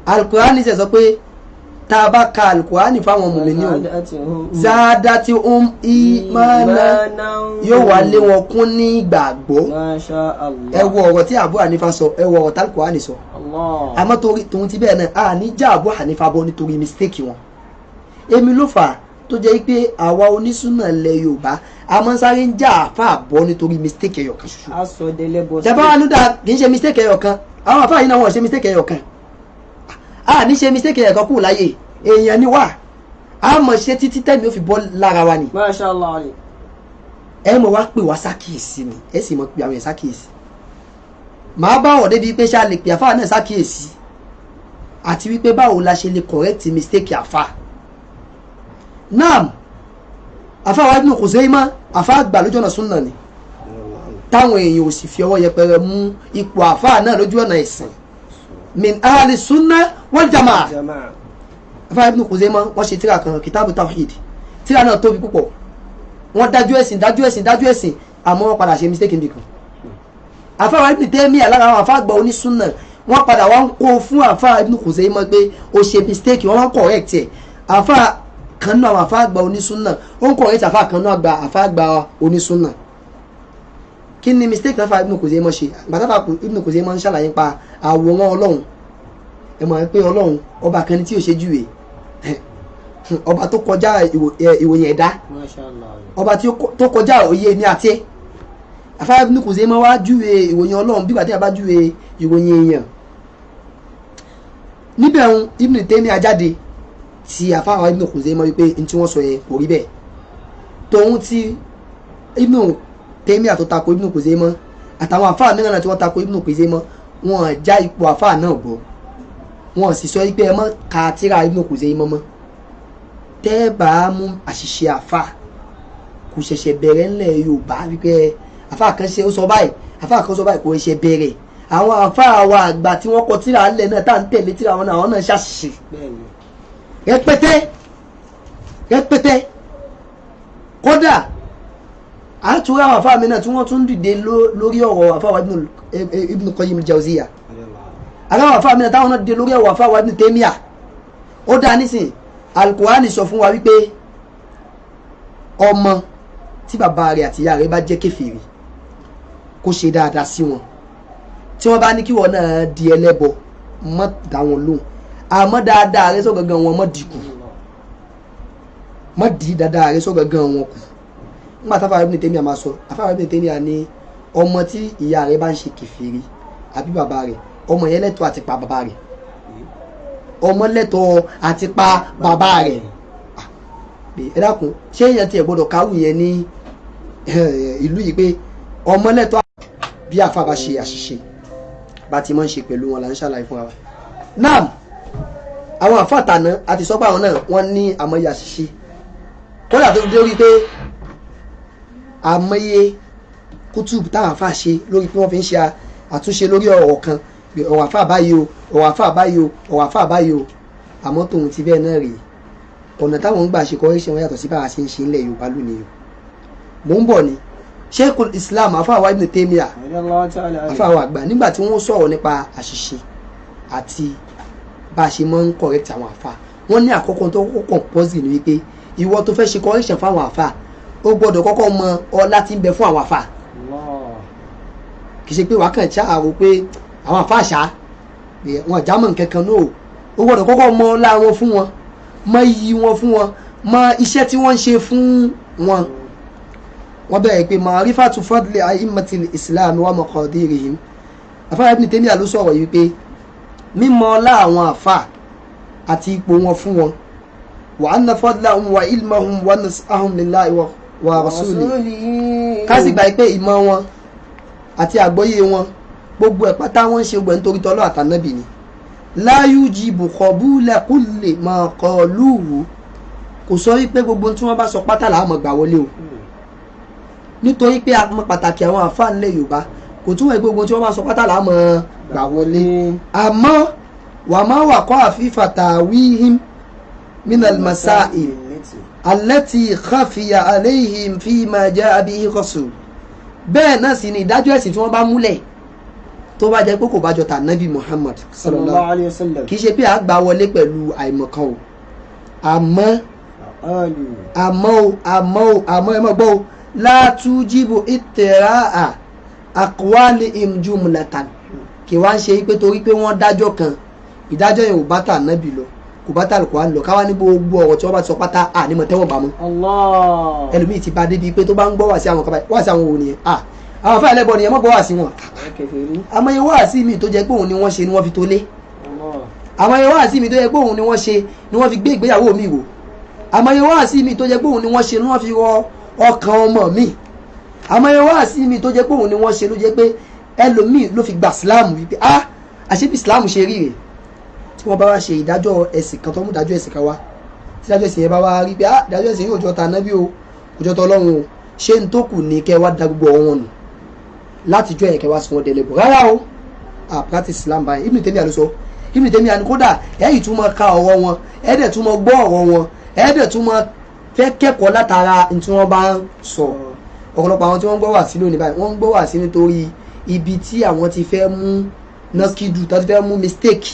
Al-Qur'an ṣe sọ pé tá a bá ka Al-Qur'an fáwọn mùmínì o, zadati imana, yóò wá lé wọn kún ní ìgbàgbọ́. Masha Allah. Ẹ wo ọ̀rọ̀ tí Abu Hanifa sọ, ẹ wo ọ̀rọ̀ tí Al-Qur'an sọ. Allah. Àmọ́ torí tòun ti bẹ́ẹ̀ náà, a ní já Abu Hanifa bọ́ nítorí mistake wọn. Èmi ló fà á tó jẹ́ pé àwa onísùnà ilẹ̀ Yorùbá, a máa ń sáré ń já àáfà bọ́ nítorí mistake ẹyọ kan ṣoṣo. A sọ délẹ́bọ̀. Tẹ́fà wà nígbà kì í ṣe mistake ẹyọ kan, àwọn àáfà yìí náà wọ́n ṣe mistake ẹyọ kan. A ní ṣe mistake ẹyọ kan kù láyé, èèyàn ni wà á mọ̀ ṣe títí tẹ́mi ó fi bọ́ lára wa ni. Masha Allah. Ẹ mọ̀ wá pè wá sákìyèsí ni, ẹ sì mọ̀ pé àwọn yẹn sákìyèsí. Màá bá ọ̀ débi pé ṣá lè pè àfáà náà sákìyèsí, àti wípé báwo la ṣe lè correct mistake àfáà. Naam, àfáà wa Ibn Khuzaimah, àfáà àgbà lójú ọ̀nà súnà ni, táwọn èèyàn ò sì fi ọwọ́ yẹpẹrẹ mú ipò àfáà náà lójú ọ̀nà ẹ̀sìn, min ahli sunna wal jamaa. Jamaa. Àfáà Ibn Khuzaimah, wọ́n ṣe tíra kan, Kitabu Tawhid. Tíra náà tóbi púpọ̀. Wọ́n dájú ẹ̀sìn, dájú ẹ̀sìn, dájú ẹ̀sìn, àmọ́ wọ́n padà ṣe mistake nìkan. Àfáà Ibn Taymiyyah, lára àwọn àfáà àgbà onísúnà, wọ́n padà wá ń kó fún àfáà Ibn Khuzaimah pé ó ṣe mistake, wọ́n wá ń correct ẹ̀. Àfáà kan náà, àwọn àfáà àgbà onísúnà, ó ń correct àfáà kan náà àgbà, àfáà àgbà onísúnà. Kí ni mistake náà àfáà Ibn Khuzaimah ṣe? Gbàtàfà Ibn Khuzaimah ń ṣàlàyé pa àwòrán Ọlọ́run, ẹ mọ̀ pé Ọlọ́run ọba kan ní tí ò ṣe júwe, ọba tó kọjá ìwòyìn ẹ̀dá. Masha Allah. Ọba tí ó tó kọjá òye ní àti ẹ. Àfáà Ibn Khuzaimah wá júwe ìròyìn Ọlọ́run bí gbàtí a bá júwe ìròyìn èèyàn níbẹ̀ ń Ibn Taymiyyah jáde tí àfáà Ibn Khuzaimah wípé n tí wọ́n sọ yẹn kò rí bẹ́ẹ̀. Tòun ti Ibn Taymiyyah tó tako Ibn Khuzaimah àtàwọn àfáà mìíràn náà tí wọ́n tako Ibn Khuzaimah, wọ́n já ipò àfáà náà gbọ́, wọ́n sì sọ wípé ẹ mọ́ ka tírà Ibn Khuzaimah mọ́. Tẹ́ bá mú àṣìṣe àfáà, kò ṣẹ̀ṣẹ̀ bẹ̀rẹ̀ ńlẹ̀ Yorùbá wípé àfáà kan ṣe ó sọ báyìí, àfáà kan sọ báyìí, kò ṣẹ̀ṣẹ̀ bẹ̀rẹ̀. Àwọn àfáà wa àgbà tí wọ́n kọ tírà ńlẹ̀ náà tá à ń tẹ̀lé tírà wọn náà, àwọn náà ṣàṣìṣe rẹpẹtẹ rẹpẹtẹ. Kódà àtúrò àwọn àfáà mi náà tí wọ́n tún dìde lórí ọ̀rọ̀ àfáà wa Ibn Qayyim al-Jawziyya, àwọn àfáà mi náà táwọn náà dìde lórí ọ̀rọ̀ àfáà wa Ibn Taymiyyah. Ó dáa, nísìn Al-Qur'ani sọ fún wa wípé ọmọ tí bàbá rẹ̀ àti ìyá rẹ̀ bá jẹ́ kèfèrí Kó ṣe dáadáa sí wọn. Tí wọ́n bá ní kí wọ́n náà di ẹlẹ́bọ, má dá wọn lóhùn, àmọ́ dáadáa rẹ sọ́gangan wọn má dìkù, má dì dáadáa rẹ sọ́gangan wọn kù. Nígbà táfà Ibn Taymiyyah máa sọ, àfáà Ibn Taymiyyah ní ọmọ tí ìyá rẹ̀ bá ń ṣe kèfèrí àbí bàbá rẹ̀, ọmọ yẹn lẹ́tọ̀ọ́ àti pa bàbá rẹ̀, ọmọ lẹ́tọ̀ọ́ àti pa bàbá rẹ̀. Ẹ dákun, ṣé èèyàn tiẹ̀ gbọ́dọ̀ kárù yẹn ní ìlú yìí pé ọmọ lẹ́tọ̀ọ́? Bí àfa bá ṣe àṣìṣe, bá ti máa ń ṣe pẹ̀lú wọn là ń ṣàlàyé fúnra wa. Naam, àwọn àfa àtàná àti sọ́pọ̀ àwọn náà wọ́n ní àmọye àṣìṣe, kódà tó dé orí pé àmọye kútùbù táwọn àfa ṣe lórí pé wọ́n fi ń ṣe àtúnṣe lórí ọ̀rọ̀ kan, ọ̀rọ̀ àfa báyìí o, ọ̀rọ̀ àfa báyìí o, ọ̀rọ̀ àfa báyìí o. Àmọ́ tòun ti bẹ́ẹ̀ náà rèé, ọ̀nà táwọn ń gbà ṣe correction wọn yàtọ̀ sí báwa ṣe ń ṣe ńlẹ̀ Yorùbá lónìí o. Mò ń bọ̀ ni Sheikhul Islam àfáàwá Ibn Taymiyyah, àfáàwá àgbà, nígbà tí wọ́n sọ̀rọ̀ nípa àṣìṣe àti bá a ṣe máa ń correct àwọn àfa, wọ́n ní àkọ́kọ́ tó kọ́kọ́ compulsory ni wípé ìwọ tó fẹ́ ṣe correction fáwọn àfa, ó gbọ́dọ̀ kọ́kọ́ mọ ọlá tí ń bẹ fún àwọn àfa. Kì í ṣe pé wàá kàn ṣáà rò pé àwọn àfa àṣà wọn àjámọ̀ nǹkan kan náà. Ó gbọ́dọ̀ kọ́kọ́ mọ ọlá wọn fún wọn, mọ iyì wọn fún wọn, mọ iṣẹ́ tí wọ́n ń ṣe fún wọn. Wọ́n bẹ̀rẹ̀ pé ma'rifatu fadli a'immatil islam wa maqadirihim. Àfáà Ibn Taymiyyah ló sọ̀rọ̀ yìí pé mímọ̀ ọlá àwọn àfà àti ipò wọn fún wọn, wa anna fadlahum wa ilmahum wa nasahum lillahi wa rasulihi, ká sì gbà pé ìmọ̀ wọn àti àgbọ́yé wọn, gbogbo ẹ̀ pátá wọ́n ń ṣe gbogbo ẹ̀ nítorí tọ́lọ́ àtànábì ni. La yujibu qabula kulli ma qaluhu, kò sọ wípé gbogbo tí wọ́n bá sọ pátá làá máa gbà wọlé o, nítorí pé a mọ pàtàkì àwọn àfáà ńlẹ̀ Yorùbá, kò túmọ̀ gbogbo tí wọ́n bá sọ pátá làá máa gbà wọlé. Àmọ́ wà má wà kọ́ àfífà ta'wihim minal masail allati khafiya alayhim fima jaa bihi rasul. Bẹ́ẹ̀ náà sì ni ìdájọ́ ẹ̀sìn tí wọ́n bá múlẹ̀, tó bá jẹ́ pé kò bá jọ tà nábì Muhammad sallallahu alayhi wa sallam, kì í ṣe pé a gbà wọlé pẹ̀lú àìmọ̀kan o. Àmọ́ àmọ́ o, àmọ́ o, àmọ́ ẹ mọ̀ gbọ́ o, la tujibu ittira'a aqwalihim jumlatan, kì wá ń ṣe pé torí pé wọ́n dájọ́ kan, ìdájọ́ yẹn ò bá tà nábì lọ, kò bá tà Al-Qur'an lọ, káwá ní gbogbo ọ̀rọ̀ tí wọ́n bá ti sọ pátá à ní mọ̀ tẹ́wọ̀n bá mọ́. Ẹlòmíì ti bá débi pé tó bá ń gbọ́ wá sí àwọn kaba, wá sí àwọn òun nìyẹn, àwọn afẹ́ ẹlẹ́bọ nìyẹn, mọ́ gbọ́ wá sí wọn. Àmọ́ iye wá sí mi tó jẹ́ pé òun ni wọ́n ṣe ni wọ́n fi tó lé. Àmọ́ iye wá sí mi tó jẹ́ pé òun ni wọ́n ṣe ni wọ́n fi gbé ìgbéyàwó mi wò. Àmọ́ iye wá sí mi tó jẹ́ pé òun ni wọ́n ṣe ni wọ́n fi rọ ọkàn ọmọ mi. Àmọ́ iye wá sí mi tó jẹ́ pé òun ni wọ́n ṣe ló jẹ́ pé ẹlòmíì ló fi gba Islam, wípé ah, àṣé bí Islam ṣe rí rèé. Tí wọ́n bá wá ṣe ìdájọ́ ẹ̀sìn kan, tó mú ìdájọ́ ẹ̀sìn kan wá, tí ìdájọ́ ẹ̀sìn yẹn bá wá rí pé ah, ìdájọ́ ẹ̀sìn yóò jọ ta nábì o, kò jọ tọ́ Ọlọ́run o, ṣé n tó kù ní kẹ́ wá da gbogbo ọ̀rọ̀ wọn nù látijọ́ yẹn, kẹ́ wá sún wọn délé bọ̀? Rárá o, ah, practice Islam báyìí. Ibn Taymiyyah ló sọ. Ibn Taymiyyah ni kódà ẹ̀yìn tún máa ka ọ̀rọ̀ wọn, ẹ̀ẹ́dẹ̀ tún máa gbọ́ ọ̀rọ̀ wọn, ẹ̀ẹ́dẹ̀ tún máa fẹ́ kẹ́kọ̀ọ́ látara ní tí wọ́n bá ń sọ. Ọ̀pọ̀lọpọ̀ àwọn tí wọ́n ń gbọ́ wà sí lónìí báyìí, wọ́n ń gbọ́ wà sí nítorí ibi tí àwọn ti fẹ́ mú nọ́kìdù, tó ti fẹ́ mú mistake,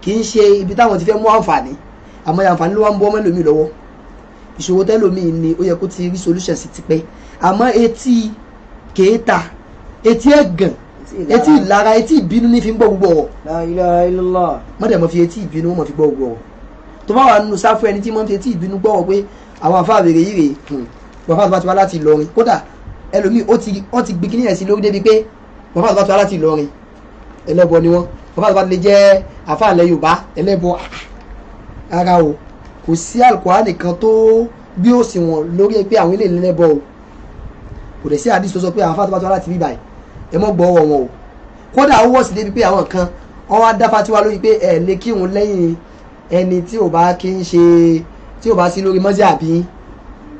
kì í ṣe ibi táwọn ti fẹ́ mú àǹfààní. Àmọ́ àǹfààní ló wá ń bọ́ mẹ́lòmíì lọ́wọ́. Ìṣòro tẹ́lòmíì ni ó yẹ kó ti rí solution sí tipẹ́, àmọ́ etí kéèta, etí ẹ̀gàn, etí ìlara, etí ìbínú ní fi ń gbọ́ gbogbo ọ̀rọ̀. La ilaha illallah. Mọ́dẹ̀ mọ́ fi etí ìbínú mọ́ fi gbọ́ gbogbo ọ̀rọ̀. Tó bá wà nínú sáfù ẹni tí mọ́ fi etí ìbínú gbọ́ ọ pé àwọn àfáà wèrè yìí rèé, bàbá tó bá ti wá láti Ìlọrin, kódà ẹlòmíì ó ti gbin kíní ẹ̀ sí lórí débi pé bàbá tó bá ti wá láti Ìlọrin, ẹlẹ́bọ ni wọ́n, bàbá tó bá lè jẹ́ àfáà ilẹ̀ Yorùbá, ẹlẹ́bọ. Ara o, kò sí Al-Qur'ani kan tó gbé òṣùwọ̀n lórí pé àwọn ilé ẹlẹ́bọ o. Kò dẹ̀ sí àdìs tó sọ pé àwọn àfáà tó bá ti wá láti bíbáyìí, ẹ mọ́ gbọ́ ọ̀rọ̀ wọn o. Kódà ó wọ̀ sí débi pé àwọn kan wọ́n wá dá fatiwa lórí pé ẹ lè kírun lẹ́yìn ẹni tí ò bá kí ń ṣe, tí ò bá sí lórí mọ́sí àbí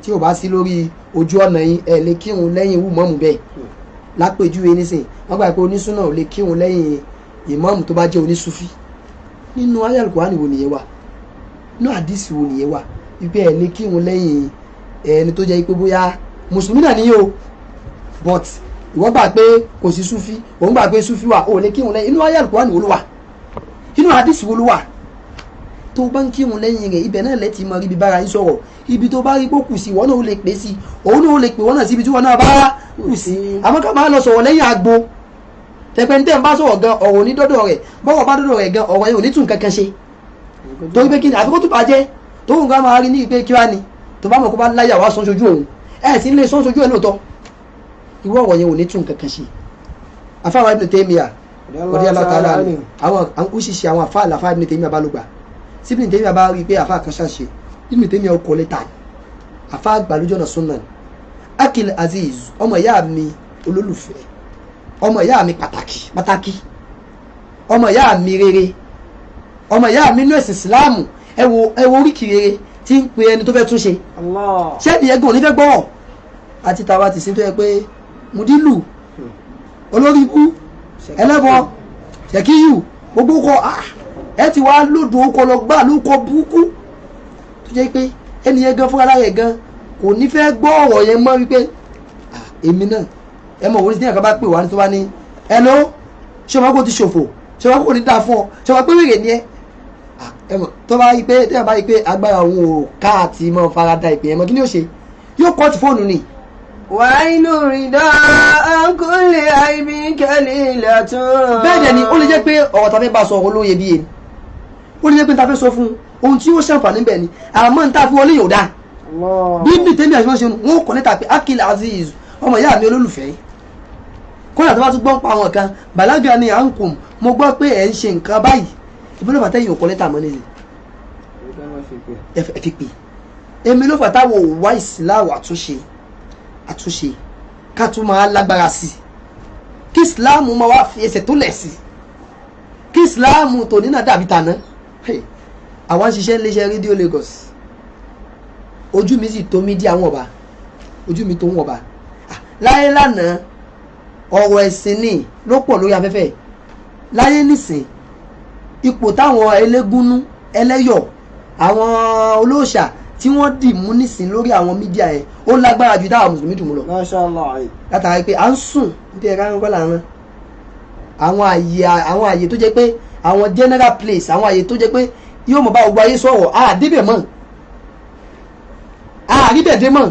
tí ò bá sí lórí ojú ọ̀nà yín, ẹ lè kírun lẹ́yìn ìwú mọ́mù bẹ́ẹ̀. Lápèjúwe nísìn, wọ́n gbà pé onísúnà ò lè kírun lẹ́yìn ìmọ̀ọ́mù tó bá jẹ́ onísúfí. Nínú ayé Al-Qur'ani wo nìyẹn wà? Nínú àdìsí wo nìyẹn wà wípé ẹ lè kírun lẹ́yìn ẹni tó jẹ́ pé bóyá mùsùlùmí náà níyì o, but ìwọ gbà pé kò sí súfí, òun gbà pé súfí wà, ò lè kírun lẹ́yìn? Inú ayé Al-Qur'ani wo ló wà? Inú àdìsí wo ló wà? Tó bá ń kírun lẹ́yìn rẹ̀, ibẹ̀ náà lẹ́tì mọ ibi bára yín sọ̀rọ̀. Ibi tó bá rí pé kù sí, ìwọ náà ó lè pè sí, òun náà ó lè pè wọ́n náà síbi tí wọ́n náà bá Kù sí. Àmọ́ ká máa lọ sọ̀rọ̀ lẹ́yìn agbo, tẹpẹ́ ní tẹ́ ń bá sọ̀rọ̀ gan, ọ̀rọ̀ ní dọ́dọ̀ rẹ̀, bọ́wọ̀ bá dọ́dọ̀ rẹ̀ gan, ọ̀rọ̀ yẹn ò ní tún kankan ṣe, torí pé kí ni àfikún tó bàjẹ́ tóun gan máa rí ní ìpè kí wá ni tó bá mọ̀ kó bá láyà wá sọ́n sojú òun, ẹ̀ sì ń lè sọ́n sojú ẹ̀ lóòótọ́, irú ọ̀rọ̀ yẹn ò ní tún kankan ṣe. Afáwọn Ibn Taymiyyah radiyallahu ta'ala anhu, àwọn oṣìṣẹ́ àwọn afá àlàfáà Ibn Taymiyyah bá ló gbà tí Ibn Taymiyyah bá rí i pé afá kan ṣàṣe, Ibn Taymiyyah kọ lẹ́tà ni, afá àgbàlójọ́ náà súnà ni. Akil Aziz, ọmọ ìyá mi olólùfẹ́, ọmọ ìyá mi pàtàkì pàtàkì, ọmọ ìyá mi rere, ọmọ ìyá mi nínú ẹ̀sìn Ìsìláàmù, ẹ wo ẹ wo oríkì rere tí ń pe ẹni tó fẹ́ túnṣe. Allah. Ṣé ẹnìyẹn gan ò ní fẹ́ gbọ́rọ̀ àti tàwa ti sin tó yẹ pé mùdílù, olórí ibú, ẹlẹ́bọ, ṣèkíyù, gbogbo kọ ẹ ti wá lòdù ọkọ lọ gbà lóko burúkú tó jẹ́ pé ẹnìyẹn gan fúnra rẹ̀ gan kò ní fẹ́ gbọ́ ọ̀rọ̀ yẹn mọ́, wípé èmi náà ẹ mọ̀ wọ́n ní ẹ̀ka bá pè wá ní tó bá ní hello, ṣé wọn kò ti ṣòfò, ṣé wọn kò ní dáa fún ọ, ṣé wọn pé wèrè ni ẹ. Ẹ mọ̀ tó bá rí pé tẹ́yà bá rí pé agbára òun ò ká àti mọ́ farada ìpè ẹ̀ mọ́, kí ni yóò ṣe? Yóò kọ́ọ̀tù fóònù ni. Wàáyínú rìndá àǹkúlẹ̀ àìbí kẹ́lí ìlàtún. Bẹ́ẹ̀ dẹ̀ ni ó lè jẹ́ pé ọ̀rọ̀ tá a fẹ́ bá sọ ọ̀rọ̀ olóye bíye ni, ó lè jẹ́ pé tá a fẹ́ sọ fún un ohun tí ó ṣàǹfààní bẹ́ẹ̀ ni, àmọ́ ní tá a fi wọlé yóò dáa. Bí ní tèmi àti wọ́n ṣe wọ́n kọ́ níta pé Akil Aziz, ọmọ ìyá mi olólùfẹ́, kódà tó bá tún gbọ́n pa àwọn kan bàlágà ni à ń kùn, mo gbọ́ pé ẹ̀ ń ṣe nǹkan báyìí, ìbílẹ̀ fàtẹ́ yìí ò kọ́ lẹ́tà mọ́ nílẹ̀, ẹ fi pè èmi ló fàtà wò wá ìsìláwò àtúnṣe àtúnṣe ká tún máa lágbára sí i, kí ìsìláàmù máa wá fi ẹsẹ̀ tó lẹ̀ sí i, kí ìsìláàmù tòní náà dàbí tàná. Àwa ń ṣiṣẹ́ iléeṣẹ́ rédíò Lagos, ojú mi sì tó mídíà wọn ọba, ojú mi tó wọn ọba láyé lánàá, ọ̀rọ̀ ẹ̀sìn ni ló pọ̀ lórí afẹ́fẹ́. Láyé nísìn, ipò táwọn elégúnú, ẹlẹ́yọ̀, àwọn olóòṣà tí wọ́n dì mú nísìn lórí àwọn mídíà yẹn, ó lágbára ju táwọn mùsùlùmí dùn mú lọ. Masha Allah. Látara pé à ń sùn níbi ẹ̀ka ń kọ́ làwọn àwọn àyè tó jẹ́ pé àwọn general place, àwọn àyè tó jẹ́ pé yóò mọ̀ bá gbogbo ayé sọ̀rọ̀, à débẹ̀ mọ́, à rí bẹ̀ dé mọ́.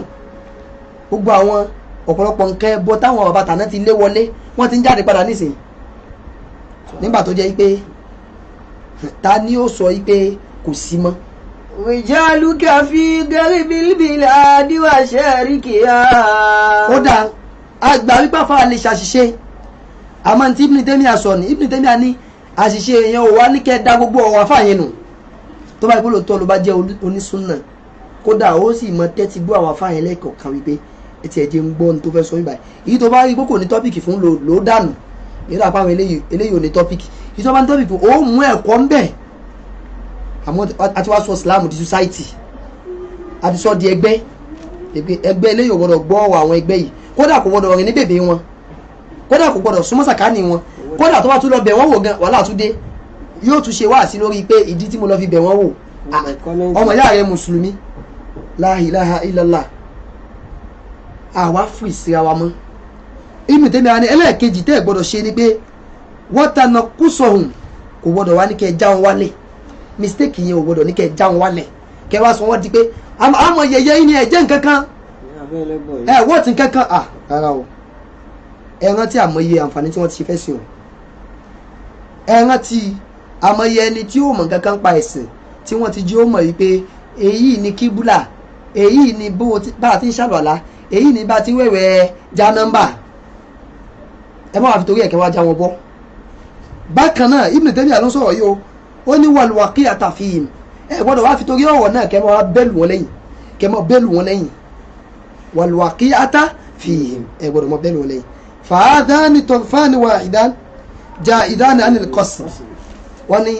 Gbogbo àwọn ọ̀pọ̀lọpọ̀ nǹkan ẹbọ táwọn bàbá tàná ti lé wọlé, wọ́n ti ń jáde padà nísìnyí, nígbà tó jẹ́ pé ta ni ó sọ pé kò sí mọ́. Rijaluka fi garibil biladi wa sharikiya. Ó dáa, àgbà wípé àfa lè ṣàṣìṣe, àmọ́ tí Ibn Taymiyyah sọ ni, Ibn Taymiyyah ní àṣìṣe yẹn ò wá ní kẹ́ da gbogbo ọ̀rọ̀ àfa yẹn nù. Tó bá ìpínlẹ̀ tó ló bá jẹ́ onísúnà, kódà ó sì mọ tẹ́tí gbọ́ àwọn àfa yẹn lẹ́ẹ̀kọ̀ọ̀kan wípé etí ẹ̀jẹ̀ ń gbọ́ ohun tó fẹ́ sọ nígbà yìí. Tó bá rí pé kò ní topic fún lò ó dànù, èyí tó àpá àwọn eléyìí ò ní topic. Èyí tó bá ní topic fún, ó mú ẹ̀kọ́ ń bẹ̀. Àmọ́ a ti wá sọ Islam di society, a ti sọ di ẹgbẹ́. Ẹgbẹ́ eléyìí ò gbọ́dọ̀ gbọ́ ọ̀rọ̀ àwọn ẹgbẹ́ yìí, kódà kò gbọ́dọ̀ rìn ní bèbè wọn, kódà kò gbọ́dọ̀ súnmọ́ sàkání wọn, kódà tó bá tún lọ bẹ̀ wọ́n wò gan, wàhálà tún dé, yóò tún ṣe wáàsí lórí pé ìdí tí mo lọ fi bẹ̀ wọ́n wò. Ọmọ ìyá rẹ mùsùlùmí, la ilaha illallah, àwa fìrì síra wa mọ́. Ibn Taymiyyah ní ẹlẹ́ẹ̀kejì tẹ́ ẹ̀ gbọ́dọ̀ ṣe ni pé wọ́n tanà kú sọ̀hún, kò gbọ́dọ̀ wá ní kẹ́ ẹ já wọn wálẹ̀. Mistake yẹn ò gbọ́dọ̀ ní kẹ́ ẹ já wọn wálẹ̀, kẹ́ ẹ wá sọ wọ́n di pé àmọ́ yẹyẹ yín ni ẹ jẹ́ nǹkan kan, ẹ wọ́n ti nǹkan kan à rárá o. Ẹ rántí àmọye àǹfààní tí wọ́n ti ṣe fẹ́ sìn o. Ẹ rántí àmọye ẹni tí ó mọ̀ nǹkan kan pa ẹ̀sìn tí wọ́n ti jí ó mọ̀ wípé èyí ni kíbúlà, èyí ni bá a ti ń ṣàlùwàlá, èyí ni bá a ti ń wẹ̀wẹ̀ já nọ́mbà. Ẹ má wàá fi torí ẹ̀kẹ́ wá já wọn bọ́. Bákan náà, Ibn Taymiyyah ló ń sọ̀rọ̀ yìí o, ó ní wal-waqi'ata fihim, ẹ gbọ́dọ̀ wá fi torí ọ̀rọ̀ náà kẹ́ máa bẹ́lù wọn lẹ́yìn, kẹ́ máa bẹ́lù wọn lẹ́yìn. Wal-waqi'ata fihim, ẹ gbọ́dọ̀ máa bẹ́lù wọn lẹ́yìn. Fahadhani tarfani wahidan ja'idani anil qasd. Wọ́n ní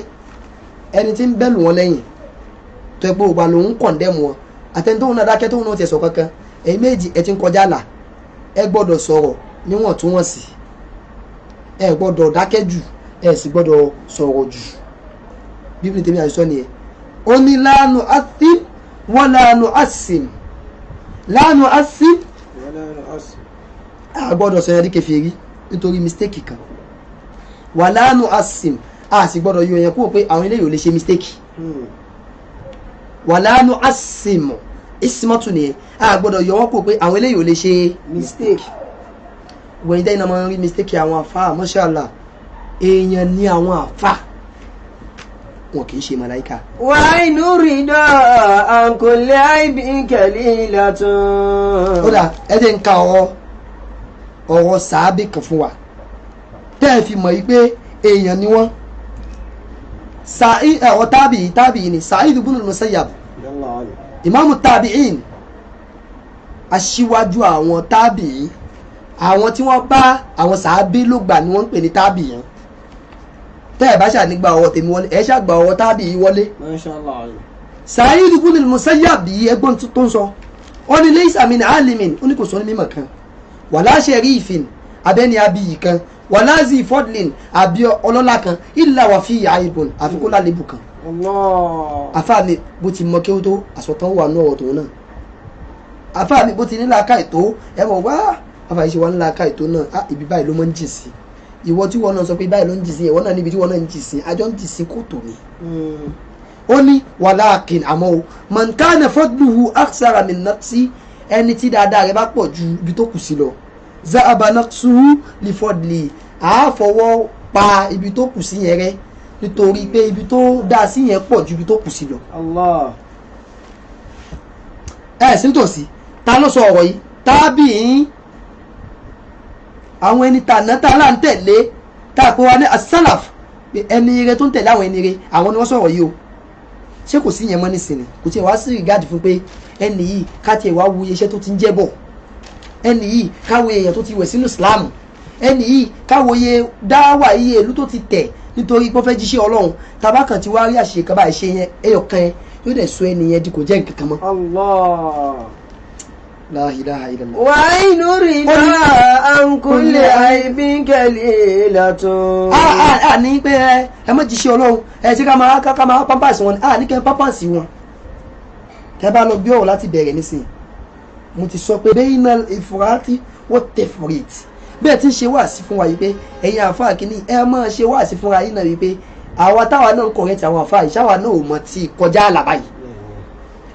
ẹni tí ń bẹ́lù wọn lẹ́yìn tó ẹ pé ògbà lòun condemn wọn, àtẹni tóun náà dákẹ́, tóun náà ti sọ kankan, ẹ̀yin méjì ẹ ti ń kọjá là. Ẹ gbọ́dọ̀ sọ̀rọ̀ níwọ̀ntúnwọ̀nsì, ẹ gbọ́dọ̀ dákẹ́ jù, ẹ sì gbọ́dọ̀ sọ̀rọ̀ jù. Bí Ibn Taymiyyah àti sọ nìyẹn. Ó ní la nu'athim wa la nu'assim, la nu'athim, a gbọ́dọ̀ sọ yẹn di kèfèrí nítorí mistake kan, wa la nu'assim, a sì gbọ́dọ̀ yọ yẹn kúrò pé àwọn eléyìí ò lè ṣe mistake. Wa la nu'assim, ismatu nìyẹn, a gbọ́dọ̀ yọ wọ́n kúrò pé àwọn eléyìí ò lè ṣe mistake. Wẹ̀yìn tẹ́yìn náà máa ń rí mistake àwọn àfa, mashallah, èèyàn ní àwọn àfa, wọn kì í ṣe màláìka. وعين الرضا عن كل عيب كليلة. Ó dà, ẹ jẹ́ n ka ọ̀rọ̀ sàábì kan fún wa tẹ́ ẹ fi mọ̀ yìí pé èèyàn ni wọ́n. Ọ̀rọ̀ tábìí ni Sa'id ibn al-Musayyab, ìmáàmù tábìín, aṣíwájú àwọn tábìí, àwọn tí wọ́n bá àwọn sàábì ló gbà ni wọ́n ń pè ní tábìí. Tẹ́ ẹ bá ṣà nígbà ọ̀rọ̀ tèmi wọlé, ẹ ṣàgbà ọ̀rọ̀ tábìí wọlé. Mashallah. Sa'id ibn al-Musayyab yìí, ẹgbọ́n tó ń sọ, ó ní laysa min alimin, ó ní kò sọ ní mímọ̀ kan, wala sharifin, abẹ́ni abiyì kan, wala zi fadlin, àbí ọlọ́lá kan, illa wa fihi aibun, àfi kó lálébù kan. Allah. Àfáà mi bó ti mọ kí ó tó, àsọtán wà ní ọ̀rọ̀ tòun náà. Àfáà mi bó ti ní làákàyè tó, ẹ mọ̀ wá àfáà yìí ṣe wá ní làákàyè tó náà, á ibi báyìí ló máa ń jì sí. Ìwọ tí wọn náà sọ pé báyìí ló ń jì sí, ìwọ náà níbi tí wọn náà ń jì sí, àjọ ń jì sí kòtò ni. Ó ní wàláàkìn, àmọ́ o, man kana fadluhu akthara min naqsi, ẹni tí dáadáa rẹ̀ bá pọ̀ ju ibi tó kù sí lọ, zahaba naqsuhu li fadli, àá fọwọ́ pa ibi tó kù sí yẹn rẹ́, nítorí pé ibi tó dáa sí yẹn pọ̀ ju ibi tó kù sí lọ. Allah. Ẹ sí nítòsí, ta ló sọ ọ̀rọ̀ yìí? Tábìín, àwọn ẹni tàná tá a là ń tẹ̀lé, tá a pè wá ní asálàf, pé ẹni ire tó ń tẹ̀lé àwọn ẹni ire, àwọn ni wọ́n sọ̀rọ̀ yìí o. Ṣé kò sí yẹn mọ́ nísìnyí? Kò tiẹ̀ wá sí rìgáàdì fún pé ẹni yìí ká tiẹ̀ wá wo iṣẹ́ tó ti ń jẹ́ bọ̀, ẹni yìí ká wo èèyàn tó ti wẹ̀ sínú Islam, ẹni yìí ká wo iye dáwà, iye ìlú tó ti tẹ̀ nítorí pé ó fẹ́ jíṣẹ́ Ọlọ́run. Tabákan ti wá rí àṣìṣe kan báyìí ṣe yẹn, ẹyọ kan yẹn yóò dẹ̀ sọ ẹni yẹn di kò jẹ́ nǹkan kan mọ́. Allah. La ilaha illallah. وعين الرضا عن كل عيب كليلة. A ní pé ẹ má jíṣẹ́ Ọlọ́run, ẹ ṣe ká máa pampers wọn, a ní kẹ́ pampers wọn. Tẹ́ bá lọ gbé ọ̀rọ̀ láti bẹ̀rẹ̀ nísìnyí, mo ti sọ pé bainal ifrati wa tafrit, bẹ́ẹ̀ tí ń ṣe wáàsí fún wa yìí pé ẹ̀yin àfáà kìíní, ẹ máa ṣe wáàsí fúnra yín náà wípé àwa táwa náà ń correct àwọn àfáà yìí, ṣáwa náà ò mọ̀ tí kọjá àlà báyìí.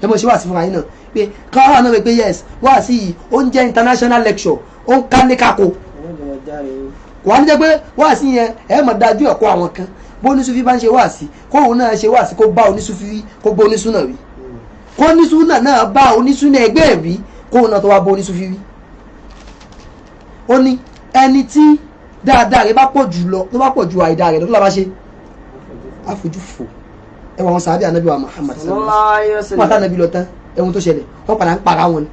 Ẹ máa ṣe wáàsí fúnra yín náà pé káwa náà pé yes, wáàsí yìí ó ń jẹ́ international lecture, ó ń ká ní kákó, kò wá ní jẹ́ pé wáàsí yẹn ẹ máa dájú ẹ̀kọ́ àwọn kan. Bó oníṣúfí bá ń ṣe wáàsí, kó òun náà ṣe wáàsí, kó bá oníṣúfí wí, kó bá oníṣúnà wí, kó oníṣúnà náà bá oníṣúnà ẹgbẹ́ ẹ̀ wí, kó òun náà tó wá bá oníṣúfí wí. Ó ní ẹni tí dáadáa rẹ̀ bá pọ̀ jù lọ, tó bá pọ̀ ju àìdáa rẹ̀ lọ, tó lábá ṣe àfojú fò. Ẹ wọ àwọn sàábì ànábì wa Muhammad sallallahu alaihi wọ́n wasallam. àtàwọn ànábì lọ tán, ẹ̀wọ̀n tó ṣẹlẹ̀, wọ́n padà ń para wọn ni.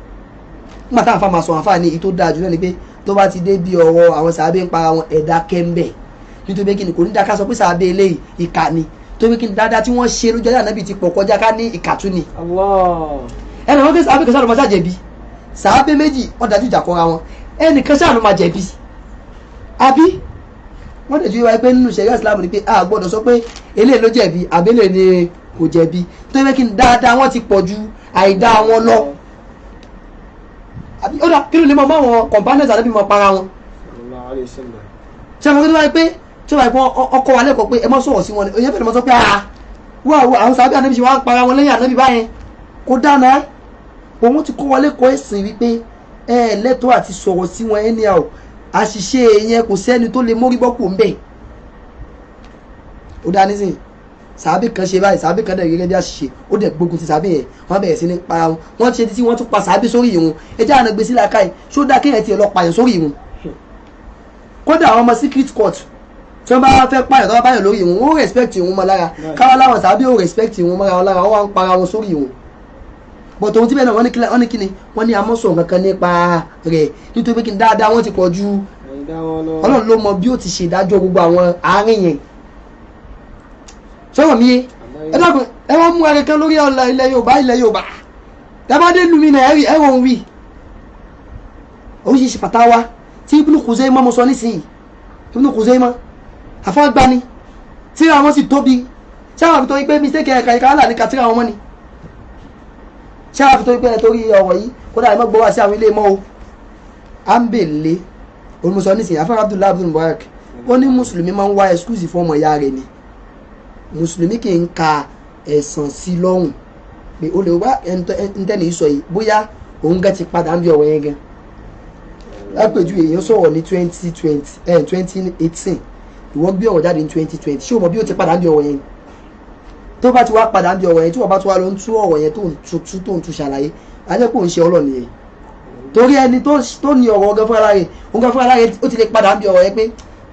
Nígbà táwọn afa máa sọ àǹfààní èyí tó dáa jù náà ni pé tó bá ti dé bí ọ̀rọ̀ àwọn sàábì ń para wọn, ẹ̀dá kẹ́ńbẹ̀, nítorí pé kí ni, kò ní dáa ká sọ pé sàábì eléyìí ìkà ni, torí kí ni, dáadáa tí wọ́n ṣe lójú ayé ànábì ti pọ̀ kọjá ká ní ìkà tún ni. Allah. Ẹnì wọn kí sàábì kan sáà ló máa ṣàjẹ̀bi, sàábì méjì wọ́n dájú ìjà kọra wọn, ẹnìkan sáà ló máa jẹ̀bi, àbí wọ́n dẹ̀ ju wáyé pé nínú ṣẹ̀ríà Islam ni pé a gbọ́dọ̀ sọ pé eléyìí ló jẹ̀bi àbí eléyìí ni kò jẹ̀bi, torí pé kí ni, dáadáa wọn ti pọ̀ ju àìdáa wọn lọ. Àbí ó dà, kí ló lè mọ mọ́ àwọn companions ànábì mọ́ para wọn? Sallallahu alaihi wasallam. Ṣé àwọn tó wáyé pé tí wọ́n wáyé pé ọkọ wa lẹ́kọ̀ọ́ pé ẹ má sọ̀rọ̀ sí wọn ni, òye fẹ́ẹ́ mọ́ sọ pé ah, wá wo àwọn sábẹ́ ànábì ṣe wá ń para wọn lẹ́yìn ànábì báyẹn, kó dáná. Òun ti kọ́ wa lẹ́kọ̀ọ́ ẹ̀sìn wípé ẹ lẹ́tọ̀ọ́ àti sọ̀rọ̀ sí wọn anyhow. Àṣìṣe yẹn, kò sẹ́ni tó lè mórí bọ́kù ń bẹ̀. Ó dá nísìnyí, sàábì kan ṣe báyìí, sàábì kan dẹ̀ gẹ́gẹ́ bí àṣìṣe, ó dẹ̀ gbógun ti sàábì yẹn, wọ́n bẹ̀rẹ̀ sí ní para wọn. Wọ́n ṣe títí wọ́n tún pa sàábì sórí ìrun. Ẹjẹ́ àná gbé sílẹ̀ káyì, ṣó dá kéèyàn tiẹ̀ lọ pààyàn sórí ìrun? Kódà àwọn ọmọ secret court tí wọ́n bá fẹ́ pààyàn, tó bá pààyàn lórí ìrun, wọ́n respect ìrun mọ́ lára. Káwọn láwọn sàábì ò respect ìrun mọ́ra wọn lára, wọ́n wá ń para wọn sórí ìrun. But òun tí bẹ́ẹ̀ náà, wọ́n ní kíni, wọ́n ní amọ́sọ̀ kankan nípa rẹ̀, nítorí pé kí ni, dáadáa wọ́n ti pọ̀ ju Àìdá wọn lọ. Ọlọ́run ló mọ bí ó ti ṣe ìdájọ́ gbogbo àwọn àárín yẹn. Sọ̀rọ̀ mi yé? Ẹ dákun, ẹ wọ́n mú ẹrẹ kan lórí ọ̀la ilẹ̀ Yorùbá, ilẹ̀ Yorùbá dábàdé lumi náà, ẹ̀rí ẹ̀rọ ń wí oríṣiríṣi fatawa tí Ibn Khuzaimah mọ́ sọ nísìnyí. Ibn Khuzaimah àfọ́gbani tí àwọn sì tóbi, ṣé àwọn àfi torí pé mistake ẹ̀ka ìka là ní kàtírà wọn mọ́ ni? Ṣé àwọn àfi torí pé ẹ torí ọ̀rọ̀ yìí, kódà ẹ má gbọ́ wá sí àwọn ilé mọ́ o. À ń bèlè olùmọ̀sọ nísìnyí, afárá Abdullahi Abdul Mubarak, ó ní mùsùlùmí máa ń wá excuse fún ọmọ ìyá rẹ̀ ni. Mùsùlùmí kì í ka ẹ̀sán sí lọ́rùn pé ó lè wá ẹntẹ́ni sọ yìí, bóyá òun gẹ́ ti padà ń bí ọ̀rọ̀ yẹn gan. Lápèjúwe, èèyàn sọ̀rọ̀ ní 2020, 2018, ìwọ gbé ọ̀rọ̀ jáde ní 2020. Ṣé o mọ̀ bí ó ti padà ń bí ọ̀rọ̀ yẹn? Tó bá ti wá padà ń bí ọ̀rọ̀ yẹn, tí wọ́n bá tún wá lọ ń tú ọ̀rọ̀ yẹn, tó ń tú tó ń tú ṣàlàyé, ajẹ́ pé òun ṣe Ọlọ́run nìyẹn. Torí ẹni tó ní ọ̀rọ̀ ọ̀gán fúnra rẹ̀, òun fúnra rẹ̀ ó ti lè padà ń bí ọ̀rọ̀ yẹn pé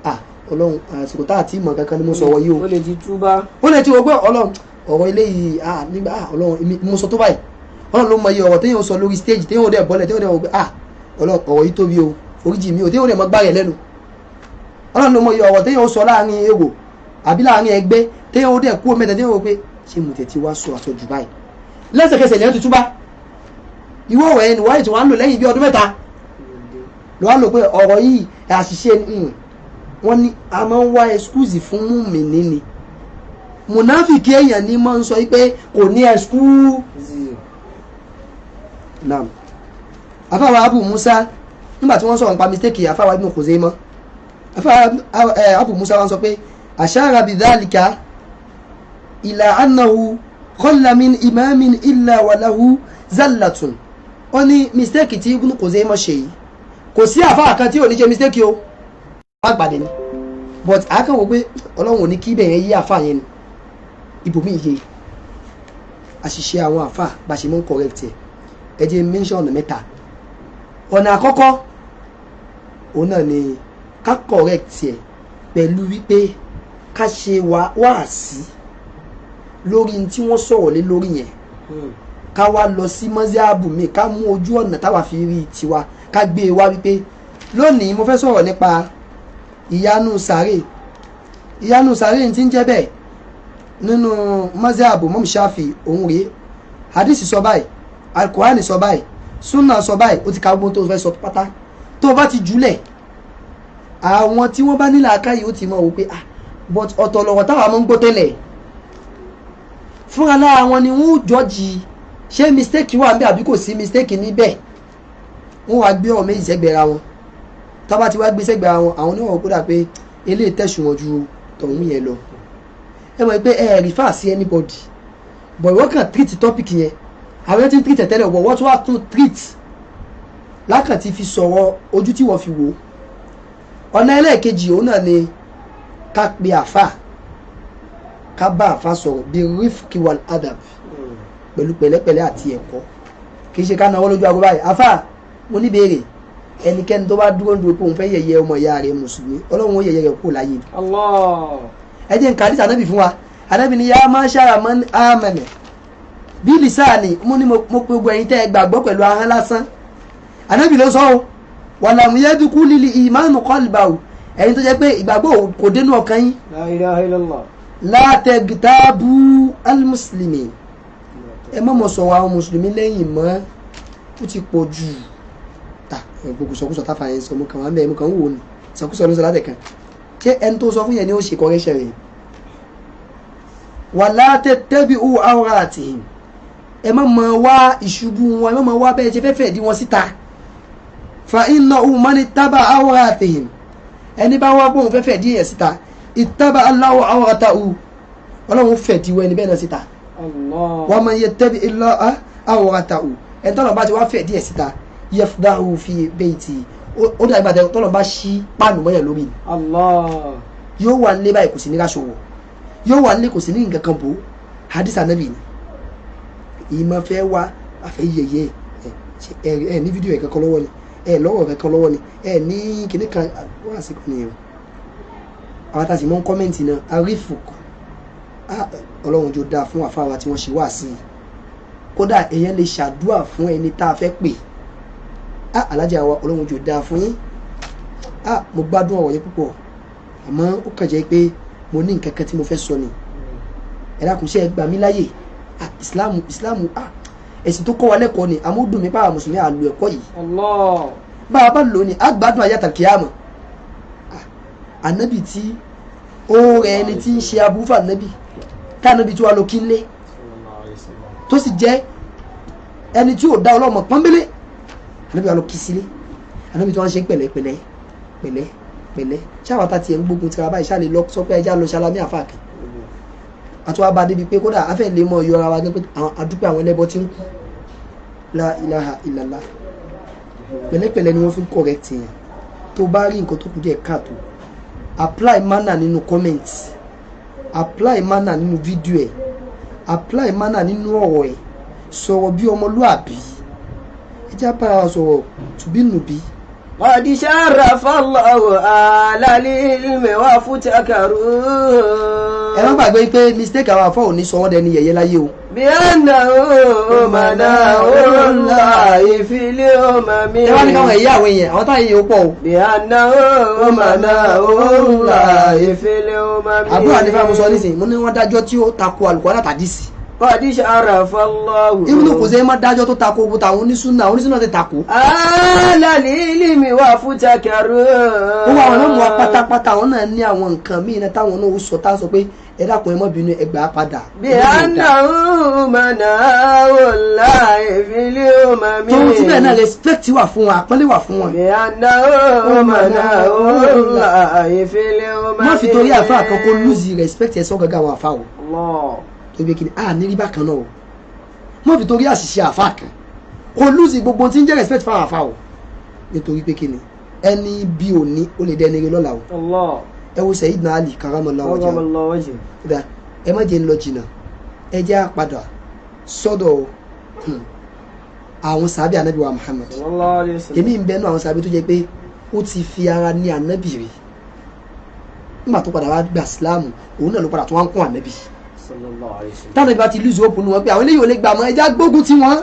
ah, Ọlọ́run, àsìkò tá àti ìmọ̀ kankan ni mo sọ̀rọ̀ yìí o. Ó lè ti túbá. Ó lè ti wọ pé Ọlọ́run, ọ̀rọ̀ eléyìí, ah, nígbà, ah, Ọlọ́run, mo sọ tó báyìí. Ọlọ́run ló mọ iye ọ̀rọ̀ téèyàn sọ lórí stage, téèyàn ò dẹ̀ bọ́lẹ̀, téèyàn ò dẹ̀ wọ pé ah, Ọlọ́run, ọ̀rọ̀ yìí tóbi o, foríjì mi o, téèyàn ò dẹ̀ mọ gbá rẹ̀ lẹ́nu. Ọlọ́run ló mọ iye ọ̀rọ̀ téèyàn sọ láàrin èrò àbí láàrin ẹgbẹ́, téèyàn ò dẹ̀ kú mẹ́ta, téèyàn wò pé ṣé mo tẹ̀ ti wá sọ àsọjù báyìí? Lẹ́sẹ̀kẹsẹ̀ lẹ́yìn tuntun bá ìwọ ọ̀rọ̀ yẹn ni wáyé tí wọ́n á lò lẹ́yìn bí ọdún 3 ló wá lò pé ọ̀rọ̀ yìí àṣìṣe. Wọ́n ní a máa ń wá excuse fún mùmíní ni. Mùnáfìkì èèyàn ní máa ń sọ pé kò ní excuse. Naam, afáwa Abu Musa, nígbà tí wọ́n sọ̀rọ̀ nípa mistake afáwa Ibn Khuzaimah, afáwa Abu Musa wọ́n sọ pé ashara bidhalika ila annahu khalla min imamin illa walahu zallatun. Ó ní mistake tí Ibn Khuzaimah ṣe yìí, kò sí àfáà kan tí ò ní ṣe mistake o, wọ́n àgbàdẹ ni, but àákàwọ̀ pé Ọlọ́run ò ní kí ibẹ̀ yẹn yí àfáà yẹn ni ibòmí yé. Àṣìṣe àwọn àfáà, bá ṣe mọ́ ń correct ẹ̀, ẹ jẹ́ mention ọ̀nà mẹ́ta. Ọ̀nà àkọ́kọ́, òun náà ni ká correct ẹ̀ pẹ̀lú wípé ká ṣe wáàsí lórí tí wọ́n sọ̀rọ̀ lé lórí yẹn, ká wá lọ sí mọ́síábù mi, ká mú ojú ọ̀nà táwa fi rí tiwa, ká gbé e wá wípé lónìí mo fẹ́ sọ̀rọ̀ nípa ìyanu sàárè. Ìyanu sàárè tí ń jẹ́ bẹ́ẹ̀ nínú mọ́síábù mọ́mú Ṣáfì, òun rèé, hadisi sọ báyìí, alukurani sọ báyìí, sunna sọ báyìí. Ó ti ka gbogbo tó fẹ́ sọ pátá. Tó o bá ti jùlẹ̀, àwọn tí wọ́n bá ní làákàyè ó ti mọ̀ wò pé ah, but ọ̀tọ̀ lọ̀rọ̀ táwa máa ń gbọ́ tẹ́lẹ̀. Fúnra lára wọn ni wọ́n ó jọ́jì ṣé mistake wà níbẹ̀ àbí kò sí mistake níbẹ̀. Wọ́n wá gbé ọ̀rọ̀ méjì sẹ́gbẹ̀ẹ́ ra wọn. Tó bá ti wá gbé sẹ́gbẹ̀ẹ́ ra wọn, àwọn oníwọ̀n kódà pé eléyìí tẹ̀sùn wọn ju tọ̀hún yẹn lọ. Ẹ mọ̀ pé ẹ refer sí anybody, but wọ́n kàn treat topic yẹn. Àwọn tí ń treat tẹ́lẹ̀ wọ̀, wọ́n tún wá tún treat lákàn tí fi sọ̀rọ̀ ojú tí wọ́n fi wò. Ọ̀nà ẹlẹ́ẹ̀kejì, òun náà ni ká pe àfà, ká bá àfà sọ̀rọ̀ bí rifqi wal adab, pẹ̀lú pẹ̀lẹ́pẹ̀lẹ́ àti ẹ̀kọ́. Kì í ṣe ká náwó lójú aago báyìí. Àfà, mo ní béèrè. Ẹnikẹ́ni tó bá dúró ń dúró pé òun fẹ́ yẹ̀yẹ́ ọmọ ìyá rẹ̀ mùsùlùmí, Ọlọ́run ó yẹ̀yẹ́ rẹ̀ kúrò láyé ni. Allah. Ẹ jẹ́ nǹkan àdìsí Ànábì fún wa. Ànábì ni ya ma'shara man amana bí lisani, mo ní mo pe gbogbo ẹ̀yin tẹ́ ẹ gbàgbọ́ pẹ̀lú ahọ́n lásán. Ànábì ló sọ ọ́, walam yadkhulil imanu qalbahu, ẹ̀yin tó jẹ́ pé ìgbàgbọ́ kò dénú ọkàn yín. La ilaha illallah. La tagtabu al-muslimin, ẹ má mọ̀ sọ̀rọ̀ àwọn mùsùlùmí lẹ́yìn mọ́, ó ti pọ̀ jù. Ta gbogbo sọkúsọ táfà yẹn sọ, mo kàn wá ń bẹ̀, mo kàn ń wò ní sọkúsọ ló sọ látẹ̀kan. Ṣé ẹni tó sọ fún yẹn ni ó ṣe correction rẹ̀? Wala tattabi'u awratihim, ẹ má mọ̀ wá ìṣubú wọn, ẹ má mọ̀ wá bẹ́ẹ̀ ṣe fẹ́fẹ́ dí wọn síta. Fa innahu man ittaba awratihim, ẹni bá wá bóun fẹ́fẹ́ dí yẹn síta, ittaba Allahu awratahu, Ọlọ́run fẹ̀ dí wọ ẹni bẹ́ẹ̀ náà síta. Allah. Wa man yattabi Allaha awratahu, ẹni tọ́lọ̀ bá ti wá fẹ̀ díẹ̀ síta, yafdahu fi bayti, ó dàgbà tọ́lọ̀ bá ṣí páànù mọ́yàn lórí ni. Allah. Yóò wà nílé báyìí, kò sí ní ráṣọ wọ̀, yóò wà nílé, kò sí ní nǹkan kan bò ó. Hadith Anabi ni. Ìmọ̀ fẹ́ wá àfẹ́ yẹyẹ ẹ ẹ ní fídíò ẹ̀ kankan lọ́wọ́ ni, ẹ lọ́wọ́ kankan lọ́wọ́ ni, ẹ ní kíní kan wá àsìkò nìyẹn. Àwọn tá a sì mọ́ ń comment náà arífù, Ọlọ́run jọ dáa fún àfáà wa tí wọ́n ṣe wá sí i. Kódà èèyàn lè ṣàdúà fún ẹni tá a fẹ́ pè á. Alájà wa, Ọlọ́run jọ dáa fún yín. Á, mo gbádùn ọ̀rọ̀ yín púpọ̀, àmọ́ ó kàn jẹ́ pé mo ní nǹkan kan tí mo fẹ́ sọ ni. Ẹ dákun, ṣé ẹ gbà mí láyè? Islam, Islam, ẹ̀sìn tó kọ́ wa lẹ́kọ̀ọ́ ni. Àmọ́ ó dùn mí pàwọn mùsùlùmí àlò ẹ̀kọ́ yìí. Allah. Bá a bá lò ní, a gbádùn ayé àtàkìyàmọ̀. Ànábì tí ó rẹ ẹni tí ń ṣe aburú fún ànábì, káànábì tí wàá lọ kí ń lé, tó sì jẹ́ ẹni tí ò dá ọlọ́mọ pọ́nbélé, ànábì wàá lọ kí sílé. Ànábì tí wọ́n ṣe pẹ̀lẹ́pẹ̀lẹ́ pẹ̀lẹ́ pẹ̀lẹ́. Ṣáà ta tiẹ̀ ń gbógun tira báyìí, ṣáà lè lọ sọ pé ẹja lọ ṣalámì àfáà kan àti wàá bá débi pé kódà afẹ́ lè mọ yọra wa gẹ́gẹ́ pé àwọn adúpẹ́ àwọn ẹlẹ́bọ tí ń kú. La ilaha illallah. Pẹ̀lẹ́pẹ̀lẹ́ ni wọ́n fi ń correct yẹn. Tó bá rí nǹkan tó kù díẹ̀ káàtó, apply manner nínú comment, apply manner nínú fídíò ẹ̀, apply manner nínú ọ̀rọ̀ ẹ̀. Sọ̀rọ̀ bí ọmọlúàbí. Ẹ jẹ́ á bára wa sọ̀rọ̀ tùbínùbí. قد شرف الله أهل العلم وافتكروا. Ẹ má gbàgbé pé mistake àwọn àfọ òní sọ wọ́n dẹni yẹ̀yẹ́ láyé o. بأنه مناء الله في الأمم. Ẹ wá ní káwọn ẹ̀yà àwọn èèyàn, àwọn táyé yìí ó pọ̀ o. بأنه مناء الله في الأمم. Àbúrò ànífà, mo sọ nísìnyí, mo ní wọ́n dájọ́ tí ó tako Al-Qur'an àtàdísì. قد شرف الله. Ibn Khuzaymah dájọ́ tó tako gbogbo àwọn onísúnà, àwọn onísúnà ti tako. أهل العلم وافتكروا. Gbogbo àwọn náà mú wa pátápátá, àwọn náà ní àwọn nǹkan míì náà táwọn náà ó sọ, tá a sọ pé ẹ dákun, ẹ má bínú, ẹ gbà á padà. بأنه مناء الله في الأمم. Tóun síbẹ̀ náà, respect wà fún wọn, àpọ́nlé wà fún wọn. بأنه مناء الله في الأمم. Má fi torí àfa kan kó lose respect ẹ sọ gàgà àwọn àfa o. الله. Tó bí kí ni a ní rí bákan náà o. Má fi torí àṣìṣe àfa kan kó lose gbogbo tí ń jẹ́ respect fáwọn àfa o, nítorí pé kí ni ẹni bí òní ó lè dẹni rí lọ́la o. الله. Ẹ wo Sayyidina Ali karamallahu كرم wajhahu. الله وجهه. Kódà ẹ má jẹ́ ń lọ jìnnà, ẹ jẹ́ á padà sọ́dọ̀ àwọn sàbí ànábì wa Muhammad. صلى الله عليه وسلم. Èmi ń bẹnu àwọn sàbí tó jẹ́ pé ó ti fi ara ní ànábì rí. Nígbà tó padà wá gba sílámù, òun náà ló padà tó wá ń kún ànábì. صلى الله عليه وسلم. Táwọn ìbá ti lose hope nu wọn pé àwọn eléyìí ò lè gbà mọ́, ẹ já gbógun tí wọ́n,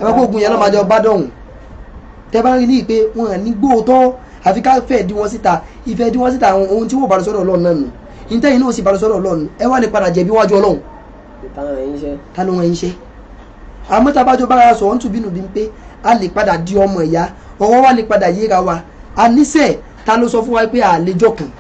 ẹ bá gbógun yẹn náà máa jọ bá dọ̀hùn. Tẹ bá rí ní pé wọn à ní gbóòótọ́, àfi ká fẹ́ di wọn síta, ìfẹ́ di wọn síta, àwọn ohun tí wọ́n bá lọ sọ́dọ̀ Ọlọ́run náà nù, ìtẹ́yìn náà sì bá lọ sọ́dọ̀ Ọlọ́run, ẹ wá lè padà jẹ̀bi wájú Ọlọ́run. Ìtàn ẹ̀yin ṣe. Ta ló wọn ń ṣe? Àmọ́ tá a bá jọ bára sọ̀rọ̀ ń tùbínú bí pé a lè padà di ọmọ ìyá, ọwọ́ wa lè padà yéra wa. Àníṣe ta ló sọ fún wa pé àlejò kan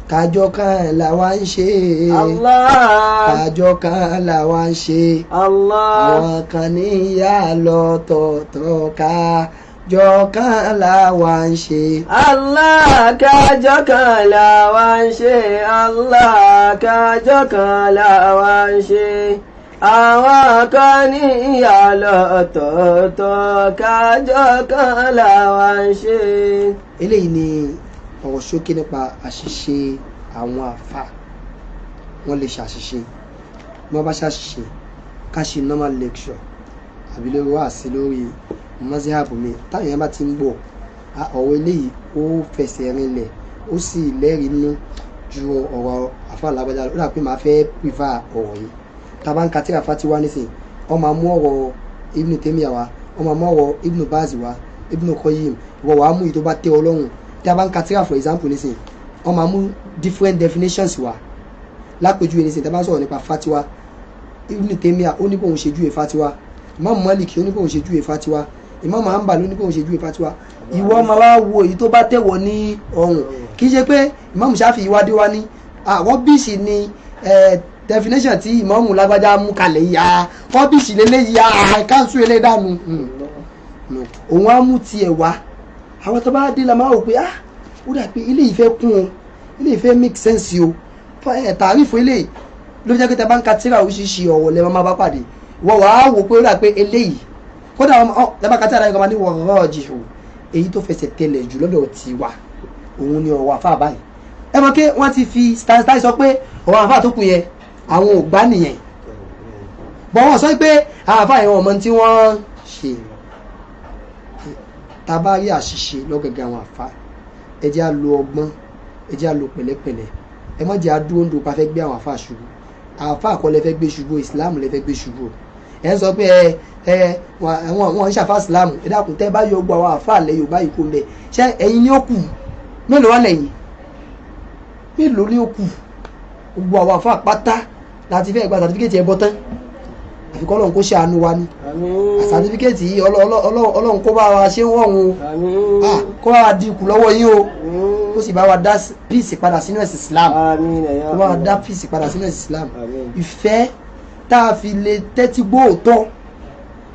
kájọ kan làwa ń ṣe? Allah. Kájọ kan làwa ń ṣe. Allah. Àwọn kan níyà lọ́tọ̀ọ̀tọ̀, kájọ kan làwa ń ṣe. Allah, kájọ kan làwa ń ṣe. Allah, kájọ kan làwa ń ṣe. Àwọn kan níyà lọ́tọ̀ọ̀tọ̀, kájọ kan làwa ń ṣe. Eléyìí ni ọ̀rọ̀ ṣókí nípa àṣìṣe àwọn àfa. Wọ́n lè ṣàṣìṣe. Bí wọ́n bá ṣàṣìṣe, ká ṣe normal lecture àbí lórí wáàsí lórí mọ́síhábù mi, táwọn èèyàn bá ti ń gbọ́, ọ̀rọ̀ eléyìí ó fẹsẹ̀ rinlẹ̀, ó sì lẹ́rìí nú ju ọ̀rọ̀ àfa làgbàjá lọ. Ó dà pé màá fẹ́ prefer ọ̀rọ̀ yìí. Tá a bá ń ka tíra fatiwa nísìnyí, wọ́n máa mú ọ̀rọ̀ Ibn Taymiyyah wá, wọ́n máa mú ọ̀rọ̀ Ibn Baz wá, Ibn Qayyim. Ìwọ wàá mú èyí tó bá tẹ́ ọ lọ́rùn. Tí a bá ń ka tíra, for example nísìnyí, wọ́n máa mú different definitions wá. Lápèjúwe nísìnyí, tí a bá ń sọ̀rọ̀ nípa fatiwa, Ibn Taymiyyah ó ní bóun ṣe júwe fatiwa, Imam Malik ó ní bóun ṣe júwe fatiwa, Imam Hanbal ó ní bóun ṣe júwe fatiwa. Ìwọ máa wá wo èyí tó bá tẹ̀wọ̀ ní ọrùn. Kì í ṣe pé Imam Shafi'i wá dé wá ní rubbish ni definition tí Imam lágbájá mú kalẹ̀ yìí, rubbish lélẹ́yìí, cancel eléyìí dànù. Òun á mú tiẹ̀ wá. Àwọn tó bá dé la máa wò pé ó dà pé ilé ìfẹ́ kún o, ilé ìfẹ́ make sense o. Tàrífù eléyìí ló fi jẹ́ pé tẹ bá ń ka tíra, oríṣiríṣi ọ̀rọ̀ lẹ́ máa bá pàdé. Wọ́n wàá wò pé ó dà pé eléyìí, kódà tẹ bá ka tíra yìí kan máa ní wọ́n rọ́ọ̀jì o, èyí tó fẹsẹ̀ tẹlẹ̀ jù lọ́dọ̀ tiwa, òun ni ọ̀rọ̀ àfa báyìí. Ẹ mọ̀ pé wọ́n ti fi stanstein sọ pé ọ̀rọ̀ àfa tó kù yẹn, àwọn ò gbá nìyẹn bọ́. Wọ́n sọ pé àwọn àfa yẹn, wọ́n mọ tí wọ́n ṣe. Tá a bá rí àṣìṣe lọ́gàgà àwọn àfa, ẹ jẹ́ á lo ọgbọ́n, ẹ jẹ́ á lo pẹ̀lẹ́pẹ̀lẹ́. Ẹ má jẹ́ á dúró ń do pa fẹ́ gbé àwọn àfa ṣubú. Àfa kọ́ lẹ fẹ́ gbé ṣubú, Ìsìláàmù lẹ fẹ́ gbé ṣubú. Ẹ ń sọ pé ẹ wọ́n ń ṣàfà Ìsìláàmù. Ẹ dákun, tẹ́ bá yọ gbọ́ àwọn àfa lẹ Yorùbá yìí kó ń bẹ, ṣé ẹ̀yin ni ó kù? Mélòó wà lẹ́yìn? Mélòó ni ó kù? Gbogbo àwọn àfa pátá láti fẹ́ gba certificate ẹ bọ́ tán, àfi kọ́ Ọlọ́run kó ṣàánú wa ni. Àmín. Certificate yìí, Ọlọ́run kó bá wa ṣe ń wọ̀hún o. Àmín. Kó bá wa dínkù lọ́wọ́ yín o, Àmín. ó sì bá wa dá peace padà sínú ẹ̀sìn Islam. Àmín ya Kó bá wa Allah. dá peace padà sínú ẹ̀sìn Islam. Àmín. Ìfẹ́ tá a fi lè tẹ́tí gbóòótọ́,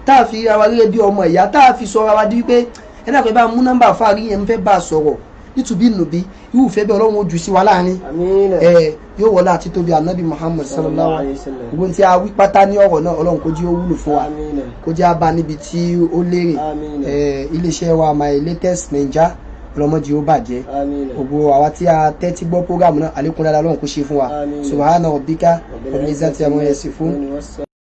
tá a fi ra wa gẹ́gẹ́ bí ọmọ ìyá, tá a fi sọ ra wa di wípé ẹ dàpọ̀, ẹ bá mú nọ́mbà fáàrí yẹn, ń fẹ́ bá a sọ̀rọ̀. nítubí nùbí irúfẹ́ bẹ́ẹ̀ Ọlọ́run ó jù sí wa láàrin. Àmín. Ẹ yóò wọlé àti tóbi anabi Muhammad sallallahu alaihi wasallam. Gbogbo tí a wí pátá ní ọ̀rọ̀ náà, Ọlọ́run kó jẹ́ ó wúlò fún wa, Àmín. kó jẹ́ a bá níbi tí ó lérè. Àmín. Ẹ iléeṣẹ́ wa My Latest Naija, ọlọ́mọdé ó bàjẹ́. Àmín. Gbogbo àwa tí a tẹ́tí gbọ́ program náà, àlékún dáadáa Ọlọ́run kó ṣe fún wa. Àmín. Subhana rabbika rabbil izzati amma yasifun.